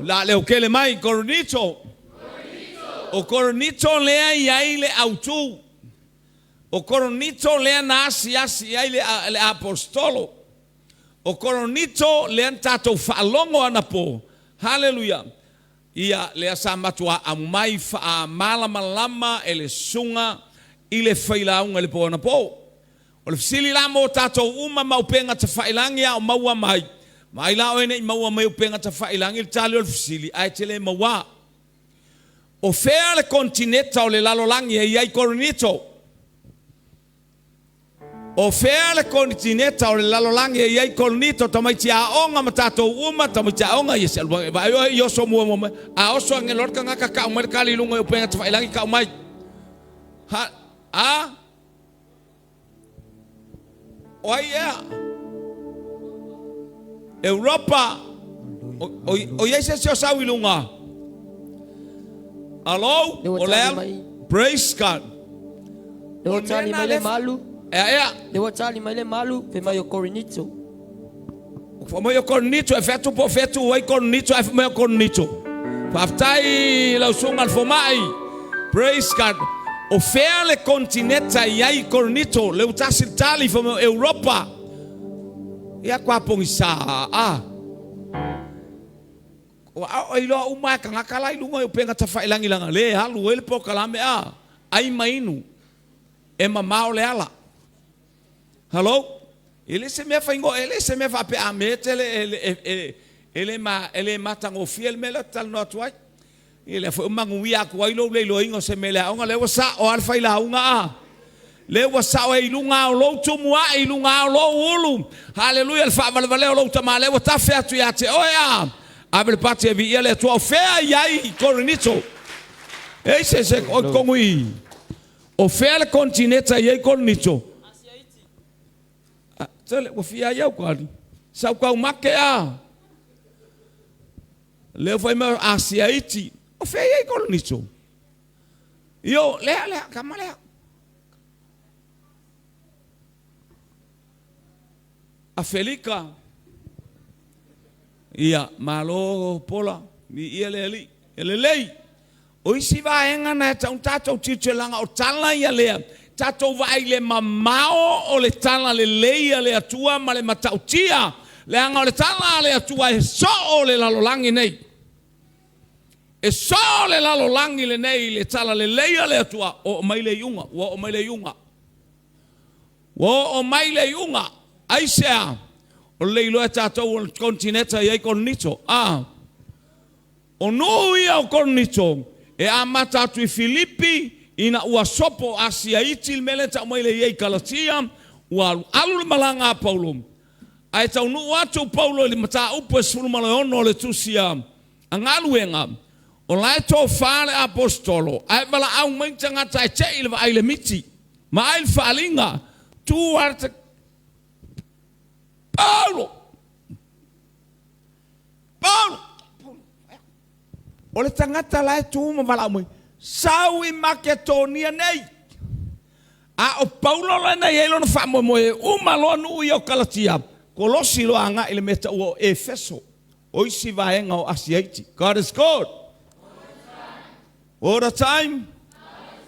La leo kele mai, Korinito. O Korinito lea i ai le autu. O Korinito lea na asiasi ai le, le aposetolo. O Koronito lea na tatou faalogo anapo, haleluia, ia lea sa matuā aumai faamalamalama e le susuga i le failauga i le po anapo. O le fesili la mo tatou uma ma upega tafailagi a o maua mai, vaai la oe ne i maua mai upega tafailagi le tali o le fesili ae te le mauā. O fea le konetineta o le lalolagi e i ai Korinito? O fea le konetineta o le lalolagi e i ai Korinito? Tamaiti aoga ma tatou uma, tamaiti aoga, ia se alu vaai oe i oso muamua mai. A oso age loa le tagata kau mai le kali i luga i upega tafailagi kau mai. Ha, a? O ai ea? Europa. O, o, o i ai se isi o sau i luga? Alo? Le ua O tali le mai. Praise God. Le O ua le tali mea mai na le le malu. Ea ea. Le ua tali mai le malu, fai mai o Korinito. Fa mai o Korinito e featu po o featu ai Korinito ae fa mai o Korinito. Faafetai lau susuga le fomai. Praise God. O fea le konetineta i ai Korinito? Le ua tasi le tali fa mai o Europa. Ia kwa pogisa a. Ua ao iloa uma e tagata la i luga i upega tafailagi le alu ai le polokalame a. Ai ma inu. E mamao le ala. Hello? E le se mea faigō, e le se mea faapea a mea tele e, e, e, le ma, e le matagofie le mea lea ou te talanoa atu ai. Ia lea foi ua manuia atu ai lou le iloaina o se mea i le aoga, lea ua sa'o lava le failauga a. Lea ua sa'o ai i luga o lou tumu ae, i luga o lou ulu. Haleluia, le faavalevalea o lou tama lea ua tafe atu ia te oe a. Ave le pati e viia le Atua o fea i ai i Korinito. E se se o tonu i. O fea le konetineta i ai Korinito? Ah, tele, ua fia ai au kali. Sau kau make a. Lea fai mai Asia iti. O fea i ai Korinito? Io, lea, lea, kama lea. Afelika. Ia, malo pola, ni ia le alii. E lelei. O isi vaega na e tau tatou tilotilo o tala ia lea. Tatou vaai i le mamao o le tala lelei a le Atua ma le matautia. Leaga o le tala a le Atua e soo le lalolagi nei. E soo le lalolagi lenei le tala lelei a le Atua. Oo mai le iuga, ua oo mai le iuga. Ua oo mai le iuga. Aisea? O le iloa e tatou o le konetineta e i ai Korinito. A. O nuu ia o Korinito e amata atu i Filipi ina ua sopo Asia iti le mea lea e tau mai lea i ai Kalatia, ua alualu le malaga a Paulo. Ae taunuu atu Paulo i le mataupu e 16 o le tusi a Galuega, o la e tofa le aposetolo, ae valaau mai le tagata e tei le vaai i le miti ma ai le faaaliga, tu a le Paulo! Paulo! O le tagata la e tu ma valaau mai, sau i Maketonia nei. A o Paulo lena e i ai lona faamoemoe e uma loa nuu ia o Kalatia, kolosi loa agai i le mea taua o Efeso, o isi vaega o Asia iti. God is good. All the time.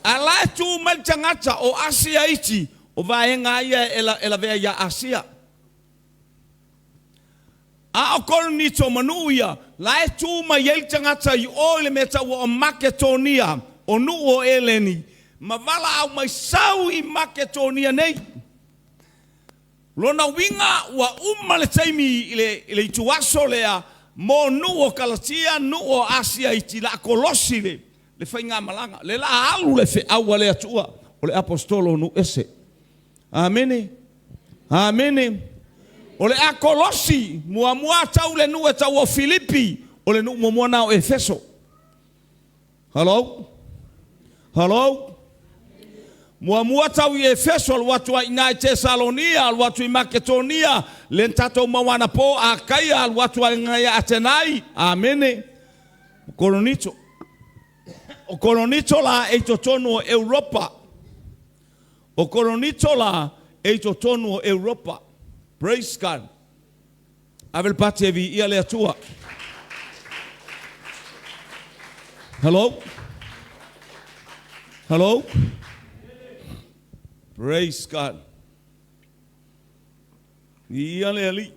A la e tu mai le tagata o Asia iti, o vaega ia e lavea ia Asia. A o Korinito ma nuu ia, la e tu mai ai le tagata i o i le mea taua o Maketonia, o nuu o Eleni, ma valaau mai sau i Maketonia nei. Lona uiga ua uma le taimi i le, i le ituaso lea mo nuu o Kalatia, nuu o Asia iti la kolosi le, le faigamalaga. Le la alu le feau a le Atua o le aposetolo o nuu ese. Amene. Amene. O le a kolosi muamua tau le nuu e tau o Filipi, o le nuu muamua na o Efeso. Hello? Hello? Muamua tau i Efeso, alu atu ai i Tesalonia, alu atu i Maketonia, le tatou mawana po Akaia, alu atu ai ngai Atenai. Amene. Korinito. O Korinito la e i totonu o Europa. O Korinito la e i totonu o Europa. Praise God. Ave le pati e viia le Atua. Hello? Hello? Praise God. Ia le alii.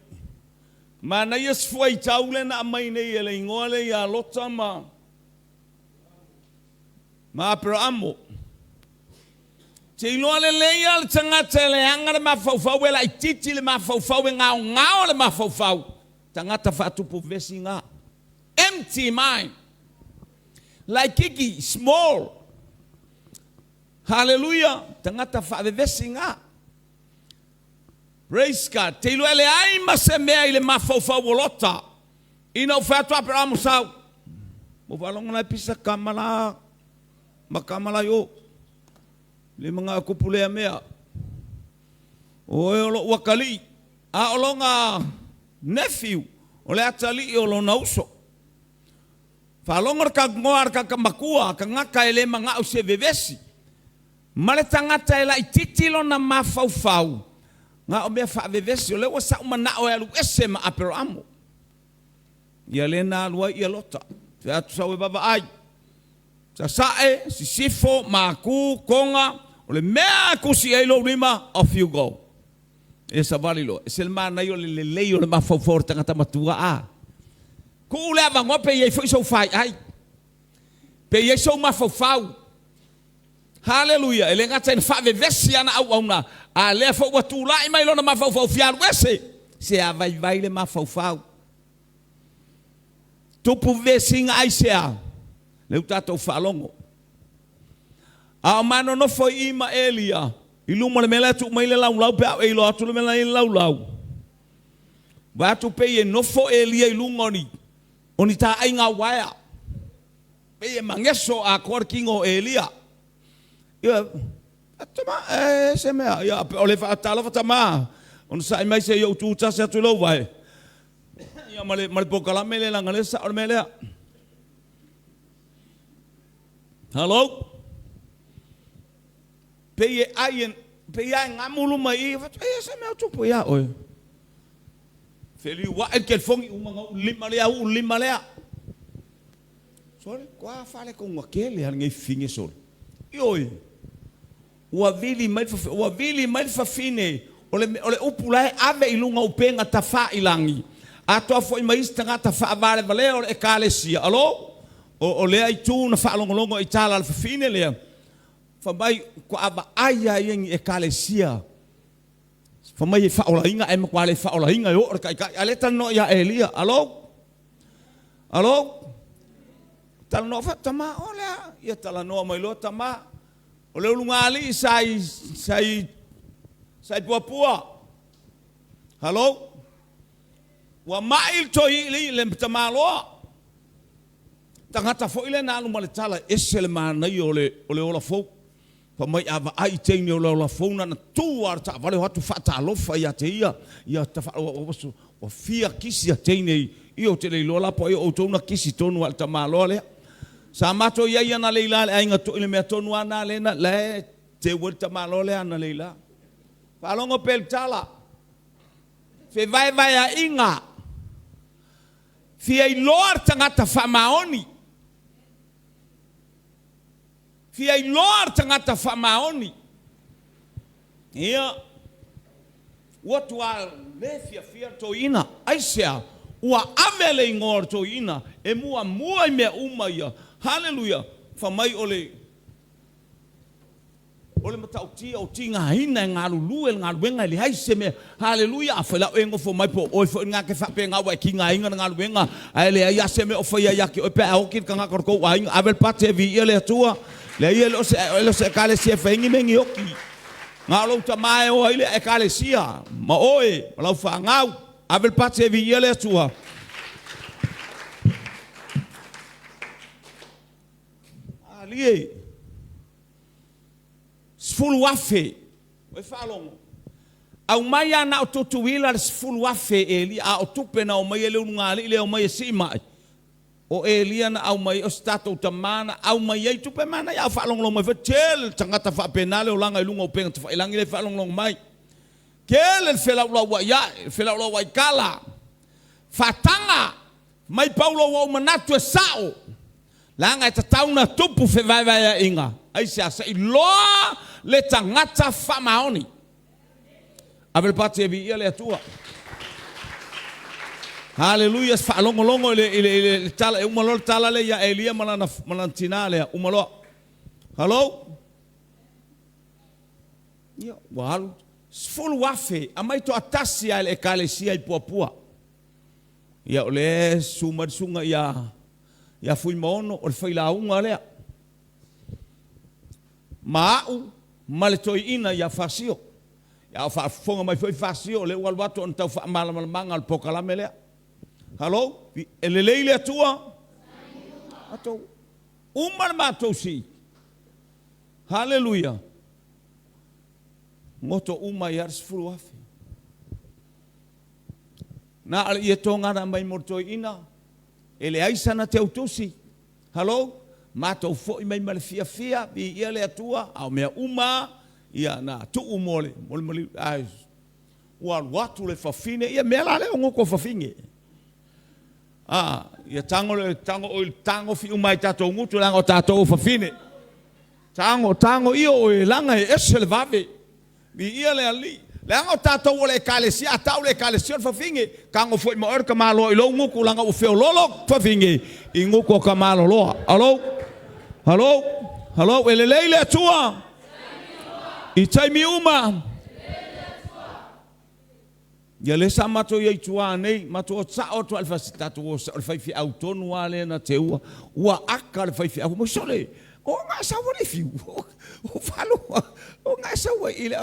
Manaia se fuaitau le na aumai nei e le igoa lea ia Lota ma ma Aperaamo. Te iloa lelei lava le tagata e leaga le mafaufau, e laitiiti le mafaufau, e gaogao le mafaufau. Tagata faatupu vesi ga. Empty mind. Laititi, small. Haleluia, tagata faavevesi ga. Praise God. Te iloa e leai ma se mea i le mafaufau o Lota. Ina ua fai atu Aperamo sau. Ua faalogo la e pisa kama la ma kama la i o. Le manao e kupu lea mea. O oe o lou atalii. A o lona nephew, o le atalii o lona uso. Faalogo le talanoa a le tagata matua, tagata e le manao i se vevesi. Ma le tagata e laitiiti lona mafaufau, na o mea faavevesi, o lea ua sa'u manao e alu ese ma Aperamo. Ia lea na alu ai ia Lota. Fai atu sau e vaavaai. Sasae, Sisifo, Maku, Toga, o le mea e tusi i ai lou lima, off you go. E savali loa. E se le manaia o le lelei o le mafaufau o le tagata matua a. Tuu le avanoa pe i ai foi sou faiai. Pe i ai sou mafaufau. Haleluia! E le gata ina faavevesi ana auauna, a lea foi ua tulai mai lona mafaufau fia alu ese, se a vaivai le mafaufau. Tupu vevesiga aisea? Lea ua tatou faalogo. A o ma nonofo i i ma Elia, i luma o le mea la e tuu mai le laulau pe a e iloa atu le mea la e i ai le laulau. Vaai atu pei e nofo Elia i luga o ni, o ni taaiga uaea. Pei e mageso atoa le tino o Elia. Ia, tama, e se mea. Ia, o le faatalofa tama, ona sa'i mai se i ou tu tasi atu i lou vae. Ia, ma le, ma le polokalame lea, leaga lea sa'o le mea lea. Hello? Pei e ai, e, pei lava e gamu luma i i, e se mea o tupu iā oe. Feliua'i le telefoni, uma na uu le lima lea, uu le lima lea. Sole, toa faaletonu tele lava lenei fafine sole. Ioe, ua vili mai le, ua vili mai le fafine, o le, o le upu la e ave i luga o upega tafailangi, atoa foi ma isi tagata faavalevalea o le Ekalesia. Alo? O, o lea itu na faalogologo i tala a le fafine lea, fai mai, faatoa vaai lava ia i ni Ekalesia Fai mai e faaolaina ae matua le faaolaina e oo le taitai. A lea talanoa ia Elia. Alo? Alo? Talanoa fa tama o lea. Ia talanoa mai loa tama. O le ulugalii sa i sa i sa i Puapua. Hello? Ua mai le toeaina le tamaloa. Tagata foi lea na alu ma le tala, ese le manaia o le o le ola fou. Fai mai a vaai i teine o le ola fou na na tu lava le taavale o atu faatalofa ia te ia, ia ua fia kisi a teine i, ia ou te le iloa la po o ai o outou na kisi tonu a le tamaloa lea. Sa matou i ai analeila le aiga toi le mea tonu lava na lea na, la e teu ai le tamaloa lea analeila. Faalogo pea i le tala, fevaevaeaiga, fia iloa le tagata faamaoni. Fia iloa le tagata faamaoni. Ia, ua tuā le fiafia le toeaina. Aisea? Ua ave le igoa o le toeaina e muamua i mea uma ia. Haleluia! Fai mai o le, o le matautia o tigaina e galulue le galuega e leai se mea. Haleluia! Afai la o e nofo mai po o oe foi lena e te faapena ua e tigaina le galuega ae leai lava se mea o faia ia te oe pe a oti le tagata o le tou aiga, ave le pati e viia le Atua. Leai e le o se, e le o se Ekalesia e fai ai ni mea ni oti. Na o lou tama e o ai le Ekalesia ma oe ma lau fanau. Ave le pati e viia le Atua. Alie. 10,000. Ua e faalogo? Aumai lava na o Tutuila le 10,000 e Elia, a o tupe na omai ai le ulugalii lea e omai e sii mai, o Elia na aumai ai, o se tatou tama na aumai ai tupe manaia. A o faalogologo mai foi, tele le tagata faapena le olaga i luga o upega tafailangi lea e faalogologo mai. Tele le felaulauai ae, le felaulauai tala, faataga mai Paulo ua ou manatu e sao, leaga e tatau na tupu fevaevaeaiga. Aisea? Se i loa le tagata faamaoni. Ave le pati e viia le Atua. Haleluia, se faalogologo i le, i le, i le tala, e uma loa le tala lea ia Elia ma lana, ma lana tinā lea, uma loa. Hello? Ia, ua alu 10,000, aumai toatasi lava i le ekalesia i Puapua. Ia, o lea e susu mai le susuga ia Ia Fuimaono o le failauga lea. Ma a'u ma le toeaina ia Fasio. A o faafofoga mai foi Fasio, o lea ua alu atu ona tau faamalamalamaga o le polokalame lea. Hello, e lelei le Atua? Matou uma le matou sii. Haleluia. Goto uma ai lava le 10,000. Na o le ietoga na aumai mo le toeaina, e leai sana teutusi. Hello, matou foi mai ma le fiafia, viia le Atua, a o mea uma ia na tuu mo le mo le maliu. Ae ua alu atu le fafine, ia mea la lea o goto fafine. A, ia tago le tago oi le tagofi uma ai tatou gutu leaga o tatou o fafine. Tago, tago ia oe leaga e ese le vave. Viia le Alii. Leaga o tatou o le Ekalesia, a tau le Ekalesia o le fafine, tago foi ma oe le tamaloa i lou gutu leaga ua feololo fafine i gutu o tamaloloa. Alo, alo, alo, e lelei le Atua i taimi uma. Ia lea sa matou i ai i tua nei, matou o sao atu lava i le fasi, tatou o sao i le faifeau tonu lava lea na te ua, ua aka le faifeau, fai mai, sole, o nga sau ai le fiu, o falo, o nga sau ai i le,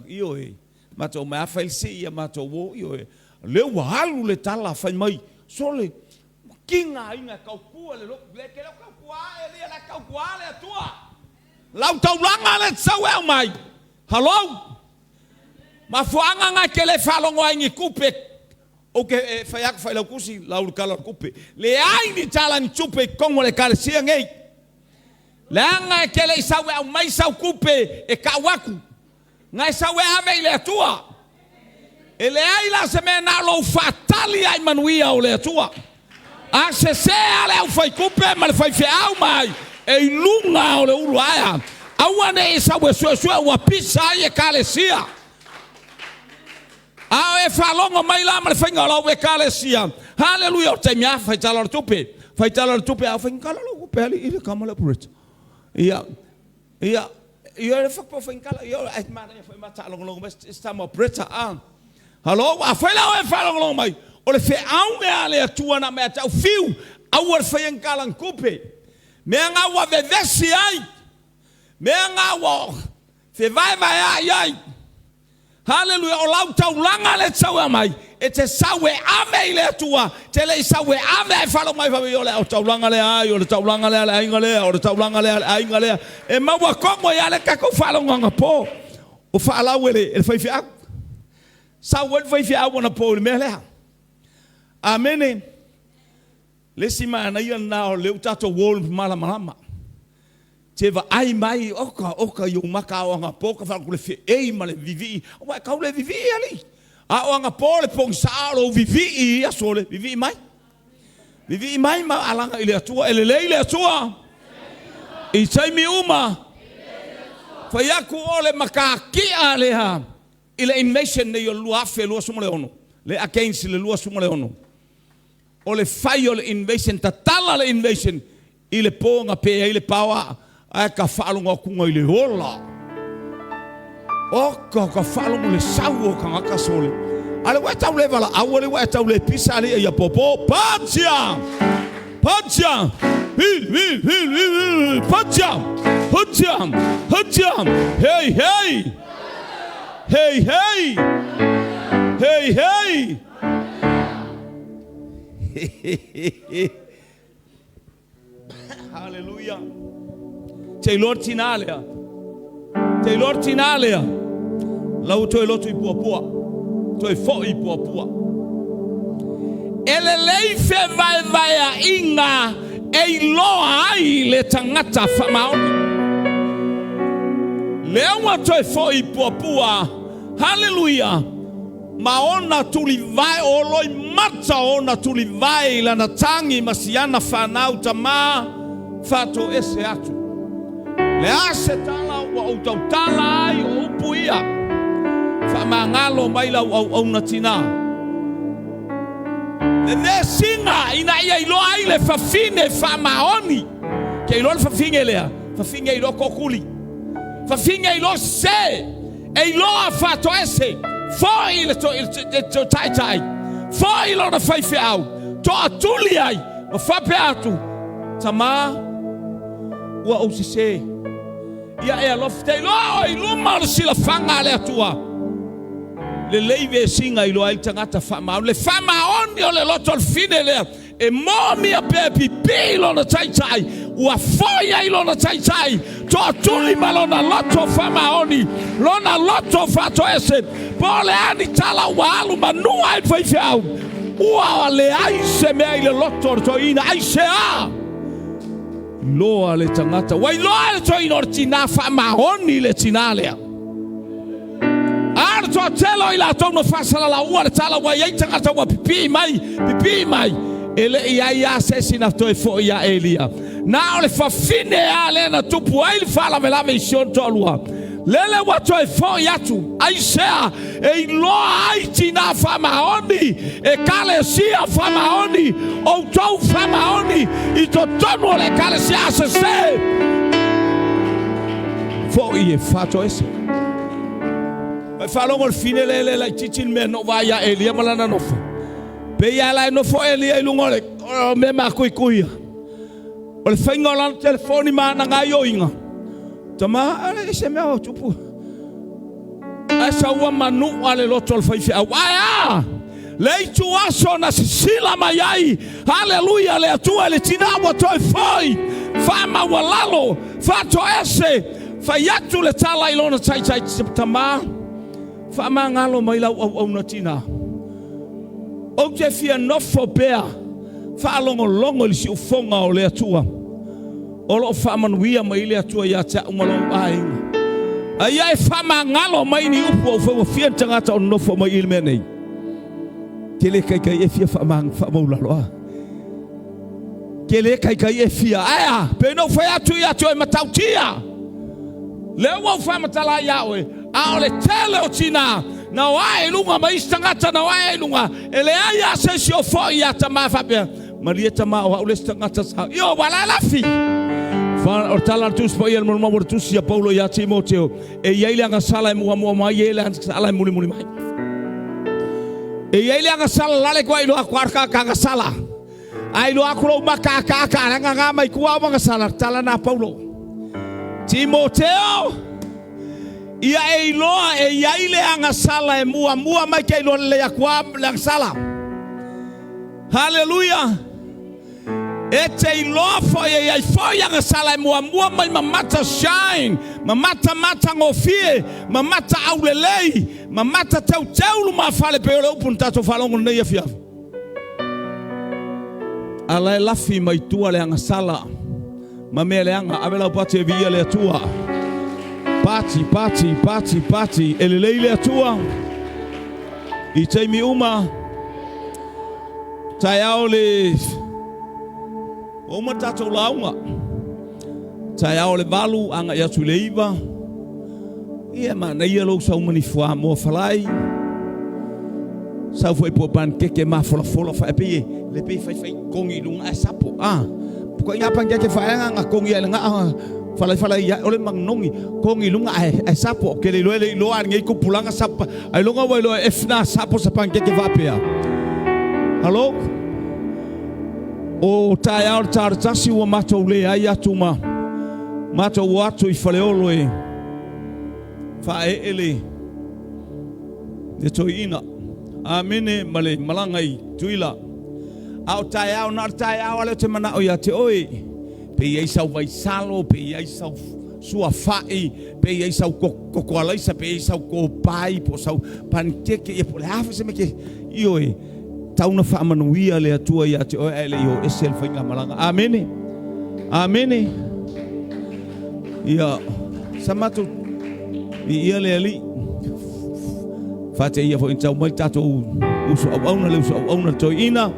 ioe, matou omai lava fai le sii, ia matou o, ioe, lea ua alu le tala, fai mai, sole, ua kiga aiga e tautua le lotu, le ke leo tautua ae lia, la e tautua le Atua, lau taulaga lea te sau e aumai, halou. Mafuaaga na e te le faalogo ai ni tupe ou te e fai atu failautusi lau le tala o le tupe. Leai ni tala ni tupe i totonu o le ekalesia nei. Leaga e te le i sau e aumai sau tupe e tau atu. Na e sau e ave i le Atua. E leai la se mea na o lou faatali ai manuia o le Atua. A sese lava le aufaitupe ma le faifeau mai e i luga o le ulu aea, aua ne i sau e suesue ua pisa ai ekalesia. A o e faalogo mai la ma le faiga o lau ekalesia, haleluia, o le taimi lava fai tala o le tupe, fai tala o le tupe, a o fai tala o le tupe alii i le tama le operator. Ia, ia, ia le whakapau whaingala, ia, ai manaia foi ma taalogologo mai, se tama operator, a. Halo, afai la oe e faalogologo mai, o le feau lea a le Atua na mea te au fiu, aua le faia ni tala ni tupe. Mea nga ua vevesi ai, mea nga ua fevaevaeaai ai. Haleluia, o lau taulaga lea e te sau e aumai, e te sau e ave i le Atua, te le i sau e ave ae faalogo mai fai mai, o le taulaga lea ai, o le taulaga lea a le aiga lea, o le taulaga lea a le aiga lea. E maua tonu ai lava le tatou faalogo anapo o faalau e le faifeau. Sau ai le faifeau anapo i le mea lea. Amene. Le isi manaia lena o lea ua tatou o i le malamalama. Te vaai mai, oka, oka i ou maka ao anapo ka faalogo le feei ma le vivii. Aua e tau le vivii alii. A o anapo le pogisa o lou vivii i aso le vivii mai. Vivii mai ma alaga i le Atua. E lelei le Atua i taimi uma. Fai atu o le matatia lea i le invasion nei o le 2026, le against le 26. O le fai o le invasion, tatala le invasion i le po na pe ai le paoa, ae ka faalogo atuga i le ola. Oka ka faalogo le sau o tagata sole. A le ua e tau le valaau, a le ua e tau le pisa a le ia popo. Patia! Patia! Hi, hi, hi, hi, hi, patia! Patia! Patia! Hey, hey! Hey, hey! Hey, hey! Haleluia. Te iloa le tinā lea. Te iloa le tinā lea. Lau toe lotu i puapua. Toe foi i puapua. E lelei fevaevaeaiga e iloa ai le tagata faamaoni. Lea ua toe foi i puapua. Haleluia. Ma ona tulivae, o loimata ona tulivae i lana tagi ma siana fanau tama faatoese atu. Le a se tala ua ou tautala ai o upu ia, faamagalo mai lau auauna tina. Vevesiga ina ia iloa ai le fafine faamaoni. Ke iloa le fafine lea, fafine iloa tootuli, fafine iloa sese. E iloa faatoese, foi le taitai, foi lona faifeau, toatuli ai, ma faapea atu, Tamā, ua ou sesē. Ia e alofa, te iloa oe i luma o le silafaga a le Atua. Lelei vesiga iloa ai le tagata faamaoni. Le faamaoni o le loto o le fine lea e moomia pea e pipii lona taitai, ua foi ai lona taitai, toatuli ma lona loto faamaoni, lona loto faatoese. Po o le a ni tala ua alu manua ai le faifeau, ua leai se mea i le loto o le toeaina. Aisea? Iloa le tagata, ua iloa e le toeaina o le tinā faamaoni le tinā lea. A o le toatele o i latou na faasalalaua le tala ua i ai tagata ua pipii mai, pipii mai, e le i ai lava se isi na toe foi ia Elia. Na o le fafine lava lea na tupu ai le faalavelave i si ona toalua. Lele ua toe foi atu, aisea e iloa ai tinā faamaoni, ekalesia faamaoni, outou faamaoni i totonu o le ekalesia a sesē foi e faatoese. Mai faalogo le fine le le laitiiti le mea na ou vaai ia Elia ma lana nofo. Pei lava la e nofo Elia i luga o le o mea makuikuia. O le faiga o lana telefoni ma ana gaioiga. Tama, ale se mea o tupu. Ae saua manua le loto o le faifeau. Ae a! Le itu aso na sisila mai ai, haleluia, le Atua i le tinā ua toe foi, faamaualalo, faatoese, fai atu le tala i lona taitai tamā, faamagalo mai lau auauna tinā. Ou te fia nofo pea faalogologo i le siufofoga o le Atua. O lo o faamanuia mai le Atua ia te au ma lou aiga. A ia e faamagalo mai ni upu ua ou fia ni tagata o nofo mai i le mea nei. Ke le kaikai e fia faamaulalo a. Ke le kaikai e fia. Ae a, pe na ou fai atu ia te oe matautia. Lea ua ou faamatala ia oe, a o le tele o tinā na o ae i luga ma isi tagata na o ae i luga, e leai lava se isi o foi ia tamā faapea, Malie tamā o au le isi tagata sa io ua la lafi. Fa o le tala a le Tusi Paia le molimau o le Tusi a Paulo ia Timoteo, e i ai le agasala e muamua mai, e i ai le agasala e mulimuli mai. E i ai le agasala lale kua iloa aku ka ka agasala. A iloa aku lou maka akaaka a le ngā mai kua au agasala, tala na Paulo. Timoteo, ia e iloa e i ai le agasala e muamua mai ke iloa lelei aku a le agasala. Haleluia! E te iloa foi e i ai foi agasala e muamua mai ma mata shine, ma mata matagofie, ma mata aulelei, ma mata teuteu lumafale pei o le upu na tatou faalogo i lenei afiafi. A la e lafi mai tua le agasala ma mea leaga. Ave lau pati e viia le Atua. Pati, pati, pati, pati. E lelei le Atua i taimi uma. Taeao le ua uma le tatou lauga. Taeao le 8 agai atu i le 9. Ia manaia lou saumani fuamoa falai. Sau foi po pankeke mafolafola fa pe e le pe fai fai kongi i luga ae sapo. Ah, ko inga pankeke fa anga nga kongi ai nga falai falai ia ole mangnongi kongi lunga ae ae sapo ke le iloa le iloa ngai kupulanga sapa ai longa wa iloa e fna sapo sa pankeke faapea. Hello? O taeao le taratasi ua matou leai atu ma matou o atu i Faleolo e faaee le le toeaina. Amene ma le malaga i Tuila. A o taeao, na o le taeao lea ou te manao ia te oe. Pe i ai sau vaisalo, pe i ai sau suafa'i, pe i ai sau koko alaisa, pe i ai sau kopai, po o sau panikeke, ia po o le a foi se mea ke, ioe, tau na faamanuia le Atua ia te oe ae le i o ese le faigamalaga. Amene. Amene. Ia, sa matou viia le Alii. Faateia foi ina tau mai le tatou uso auauna, le uso auauna le toeaina.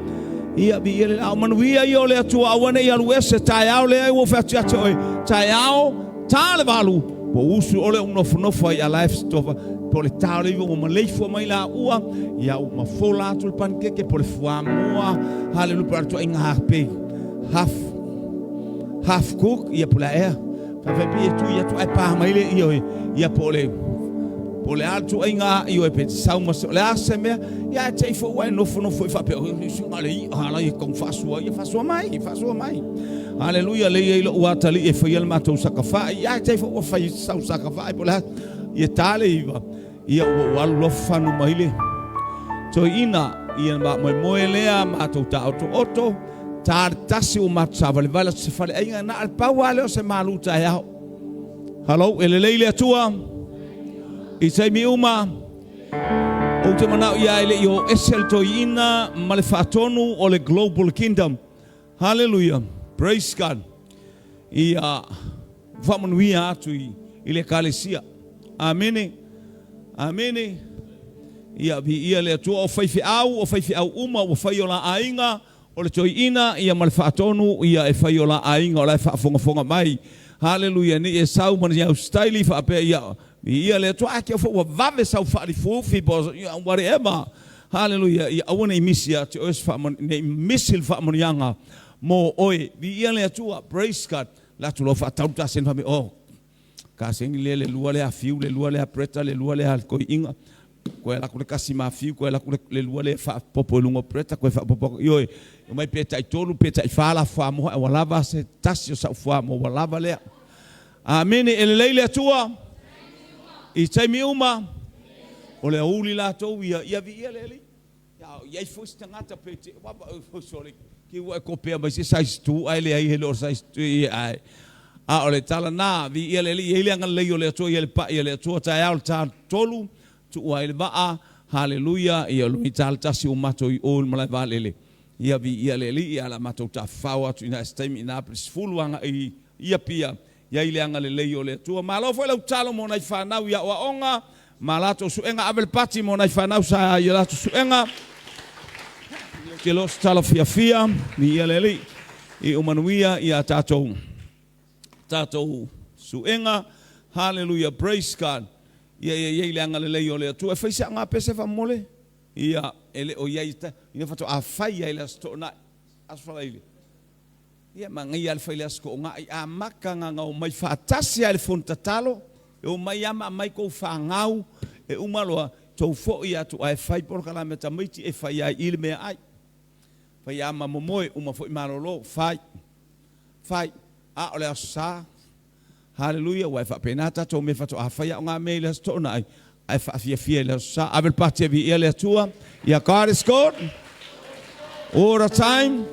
Ia, viia le ao manuia ia o le Atua, aua ne i alu ese taeao lea ua ou fai atu ia te oe, taeao, ta le 8, po o usu ole ou nofonofo ai a live stofa, po o le ta o le 9 ua maleifua mai laua, ia ua mafola atu le panikeke po o le fuamoa, haleluia, po o le ituaiga pe half, half cook, ia po o le a ea. Faifai pei e tui atu ae pa mai le ia, ia po o le Po o le a le tuuaiga aʻi oe pe te sau ma se, o le a se mea, ia ae te i foi ua e nofonofo i faapea, oi, suiga le i'a la ia tau faasua, ia faasua mai, faasua mai. Haleluia, lea e i ai lo'u atalii e faia le matou sakafa'i, ia ae te i foi ua fai sau sakafa'i po o le a, ia ta le 9, ia ua ou alu loa fafanu mai le toeaina, ia le faamoemoe lea matou taotooto, ta le 1 ua matou savalivali atu i se faleaiga, na o le pau lava lea o se malu taeao. Hello, e lelei le Atua i taimi uma. Ou te manao ia e le i o ese le toeaina ma le faatonu o le Global Kingdom. Hallelujah. Praise God. Ia faamanuia atu i le ekalesia. Amene. Amene. Ia viia le Atua o faifeau, o faifeau uma ua fai o la aiga, o le toeaina ia ma le faatonu ia e fai o la aiga o la e faafogafoga mai. Haleluia, nei e sau ma ni au staili faapea ia viia le Atua, ae te foi ua vave sau faalifufi po ia whatever. Haleluia, ia aua nei misi ia te oe se nei misi le faamanuiaga mo oe. Viia le Atua, praise God. La atu loa faatau le taseni faapea, oh, kaseni lea le lua lea fiu, le lua lea preta, le lua lea toeaiina. Koe ala atu le tasi ma fiu, koe ala atu le lua lea faapopo i luga o preta, koe faapopo atu. Ioe, omai pe tai tolu, pe tai fa la fuamoa, ua lava se tasi o sau fuamoa, ua lava lea. Amene, e lelei le Atua i taimi uma. O le aoauli latou ia, ia viia le Alii. Ia i ai foi se tagata pe te, sorry, ki ua e kopea mai se size 2 ae leai he le o size 3 ae. A o le tala na, viia le Alii, e i ai le agalelei o le Atua ia le pa'i a le Atua taeao le ta tolu, tuua ai le vaa, haleluia, ia o le ta le tasi ua matou i o i le malae vaalele. Ia viia le Alii, a o le a matou tafafao atu i ina i se taimi ina pe 10 agai i Apia, i ai le agalelei o le Atua. Malo foi lau tatalo mo nai fanau i aoaoga ma latou suega. Ave le pati mo nai fanau sa i a latou suega. Ou te iloa o se tala fiafia, viia le Alii, i o manuia i a tatou tatou suega. Haleluia, praise God. Ia ia i ai le agalelei o le Atua. E fai se aoga pese faamomole? Ia, e le o i ai ina faatoa fai ai le Aso Toonai, Aso Faraile. Ia, manaia lava le fai i le Aso Toonai, amata ona omai faatasi lava i le fono tatalo, e omai lava ma aumai tou fanau, e uma loa, tou foi atu ae fai polokalame a tamaiti e fai ai i le meaai. Fai lava ma momoe, uma foi malolo, fai, fai. A o le Aso Sa, haleluia, aua e faapena tatou mea faatoa fai aoga mea i le Aso Toonai, ae faafiafia i le Aso Sa. Ave le pati e viia le Atua. Ia, God is good all the time.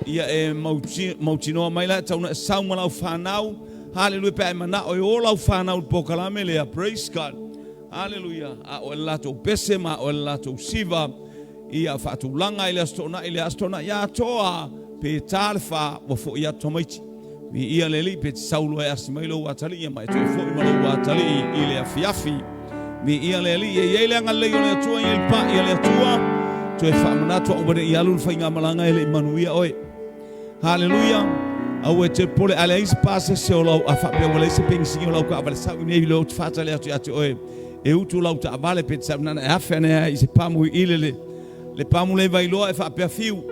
Ia e mautinoa mai la e tau na e sau ma lau fanau. Haleluia, pe a e manao e o lau fanau i le polokalame lea. Praise God. Haleluia. A o e le latou pese ma a o e le latou siva. Ia faatulaga i le Aso Toonai, i le Aso Toonai atoa, pe ta le fa, ua foi atu tamaiti. Viia le Alii, pe te sau loa e asi mai lou atalii, ma e toe foi ma lou atalii i le afiafi. Viia le Alii, e i ai le agalelei o le Atua, e i ai le pa'i a le Atua, toe faamanatu aua ne i alu le faigamalaga e le i manuia oe. Haleluia! Aua e te popole, a leai se pasese o lau, a faapea ua leai se penisini o lau taavale, sau i nei lea ou te faatali atu ia te oe e utu lau taavale pe te sau nana e afe ane ai i se pamu i le le le pamu le Vailoa e faapea fiu.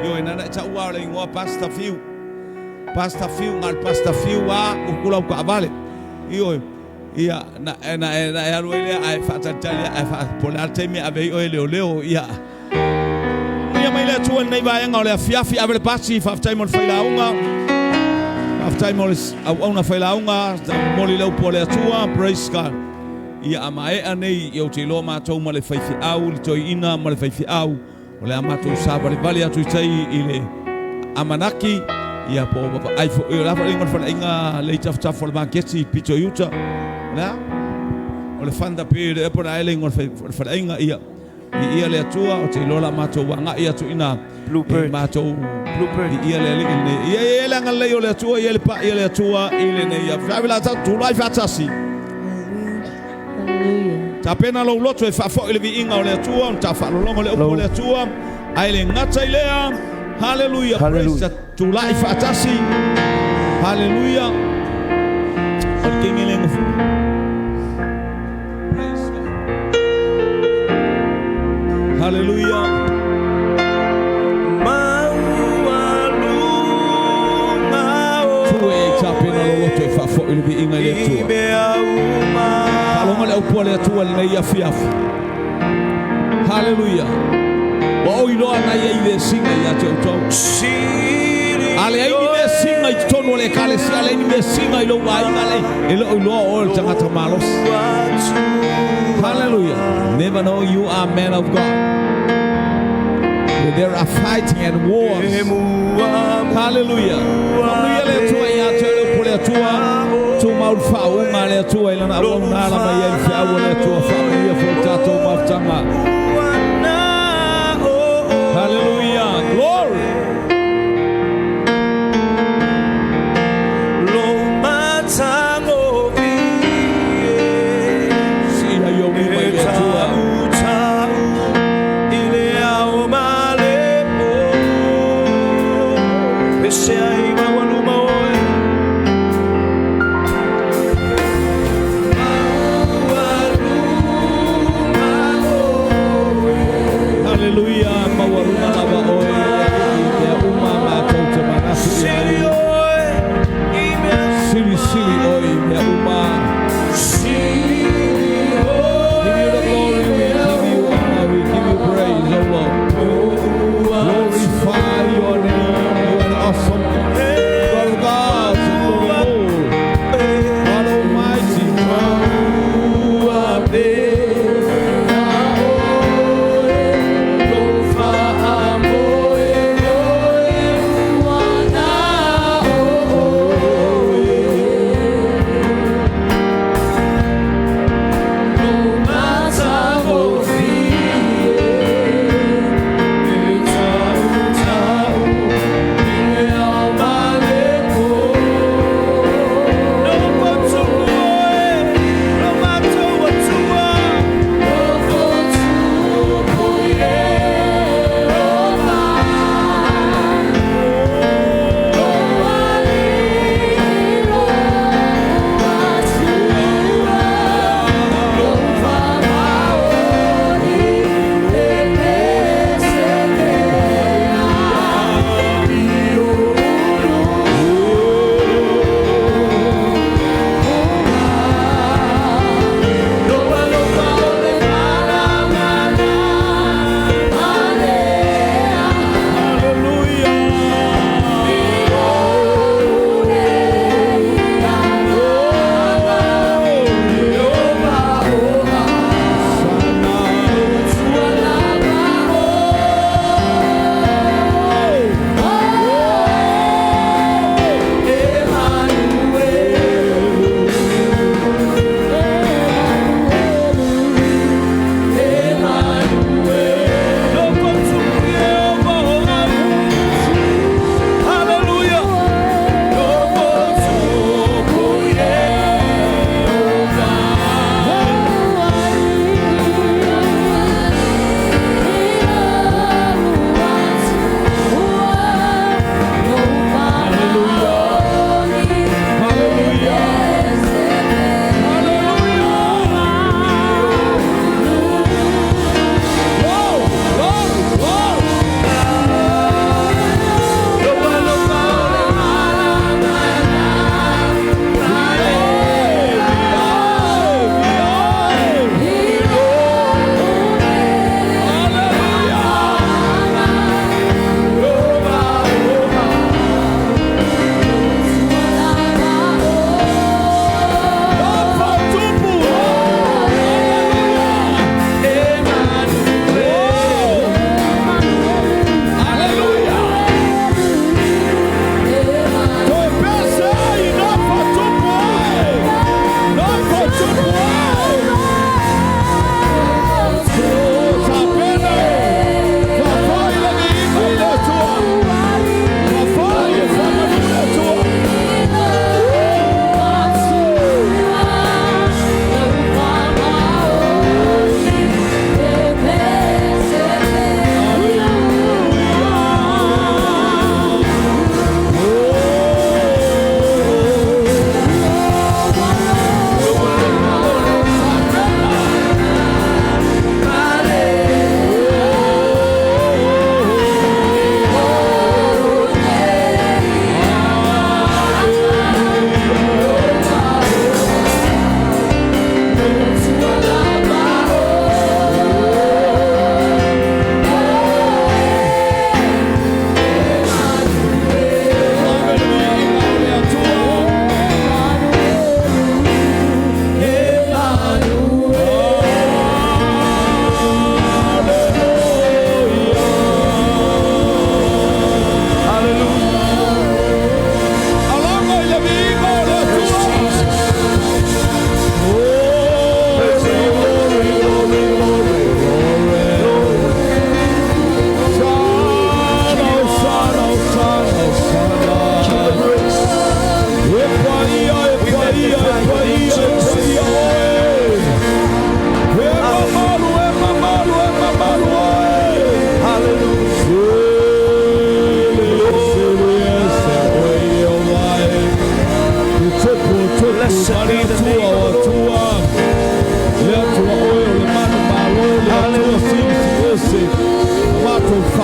Ioe, nana e taua o le igoa Pastor Fiu. Pastor Fiu, na o le Pastor Fiu a utu lau taavale. Ioe, ia, na, na, e, na e alu ai lea ae faatalitali ae faa, po o le a le taimi e ave ai oe e leoleo, ia. Manuia mai le Atua i lenei vaega o le afiafi. Ave le pasi, faafetai mo le failauga. Faafetai mo le auauna failauga. Momoli le upu a le Atua. Praise God. Ia a maea nei, ia ou te iloa matou ma le faifeau, le toeaina ma le faifeau, o le a matou savalivali atu i tai i le amanaki, ia po o vaai foi, o le a foi le igoa o le faleaiga lea i tafatafa o le maketi pito i uta, o le a? O le Thunderbird ea po o le a ea le igoa o le faleaiga, ia. Viia le Atua, ou te iloa la matou agai atu i ina. Bluebird. Matou Bluebird. Viia le Alii i lenei. Ia ia le agalelei o le Atua, ia le pa'i a le Atua i lenei afiafi. Ave la tatou tulai faatasi. Hallelujah. Tapena lou loto e faafoi le viiga o le Atua, ona ta faalologo le upu o le Atua. Ae le gata i lea, haleluia, praise the tulai faatasi, haleluia. O le kenge Praise God. Haleluia. Tu e tapena lou loto e faafoi le viiga i le Atua. Faalogo le upu a le Atua i lenei afiafi. Haleluia. Ua ou iloa na i ai vesiga ia te outou. A leai ni vesiga i totonu o le ekalesia, a leai ni vesiga i lou aiga, a leai, e le o iloa o oe o le tagata malosi. Hallelujah. Never know you are man of God. When there are fighting and wars. Hallelujah. Faamanuia le Atua ia te oe le upu a le Atua. Tumau le faauuga a le Atua i Lana auauna ala mai ai le feau a le Atua. Faamanuia foi le tatou mafutaga. Hallelujah. Glory. Sii ai ou lima i le Atua.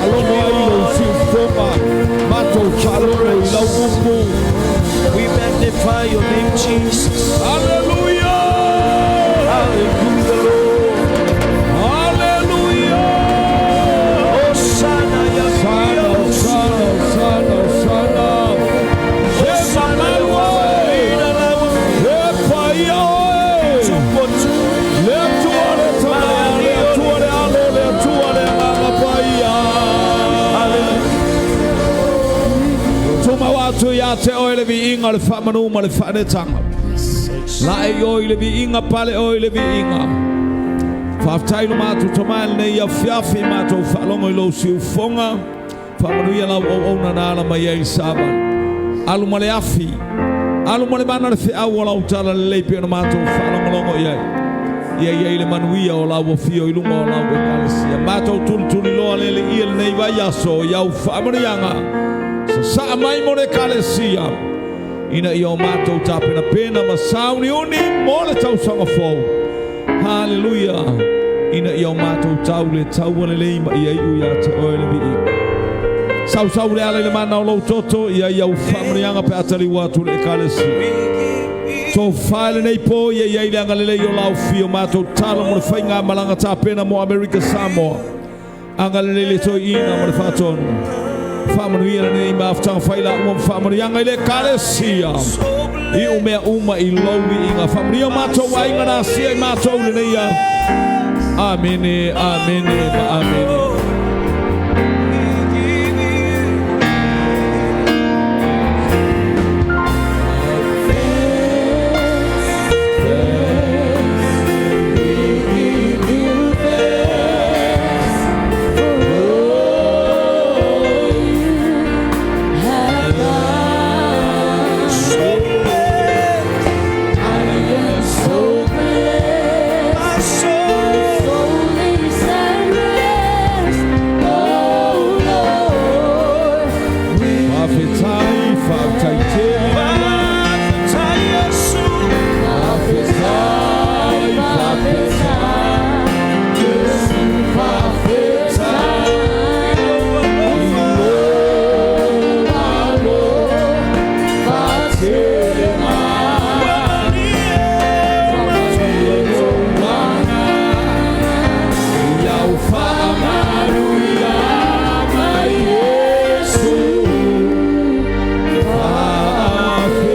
faalogo ai i lou siufofoga, matou faalogo i lau upu. We magnify your name, Jesus. Hallelujah! Hallelujah, Lord. Hallelujah! Hosanna, Hosanna, Hosanna, Hosanna, Hosanna. Hosanna, E paia oe! Le Atua le Tama, le Atua le Alo, le Atua le Agaga Paia. Tumau atu ia te oe le viiga, le faamanu ma le faaneetaga. Laei oe i le viiga, pale oe i le viiga. Faafetai lo matou Tama i lenei afiafi matou faalogo i lou siufofoga. Faamanuia lau auauna na ala mai ai i le savali. Alu ma le afi, alu ma le mana le feau o lau talalelei pei ona matou faalogologo i ai. Ia i ai le manuia o lau afio i luga o lau ekalesia. Matou tulituliloa le Alii i lenei vaiaso i au faamanuiaga. Sasaa mai mo le ekalesia ina ia o matou tapenapena ma sauniuni mo le tausaga fou. Haleluia! Ina ia o matou tau le taua lelei ma ia iu ia te oe le viiga. Sausau le ala i le mana o lou toto ia i au faamanuiaga pe a taliu atu le ekalesia. Tofa i lenei po ia i ai le agalelei o lau afio matou tatalo mo le faigamalaga tapena mo Amerika Samoa. Agalelei le toeaina ma le faatonu. Faamanuia lenei mafutaga fai laua ma faamanuiaga i le ekalesia. Iu mea uma i lou viiga. Faamanuia o matou aiga na asia i matou i lenei ao. Amene, amene ma amene. Faafetai, faafetai tele. Faafetai, faafetai, Iesu, faafetai. I lou alofa tele mai, tulaga i au faamanuiaga, Iesu, faafetai.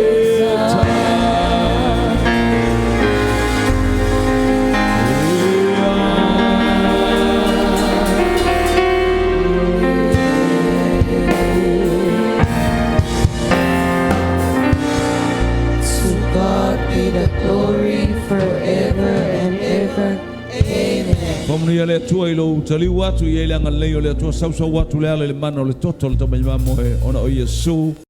To God be the glory forever and ever. Amen. Faamanuia le Atua i lou taliu atu i ai le agalelei o le Atua sausau atu le ala i le mana o le toto o le Tamaimamo e ona o Iesu.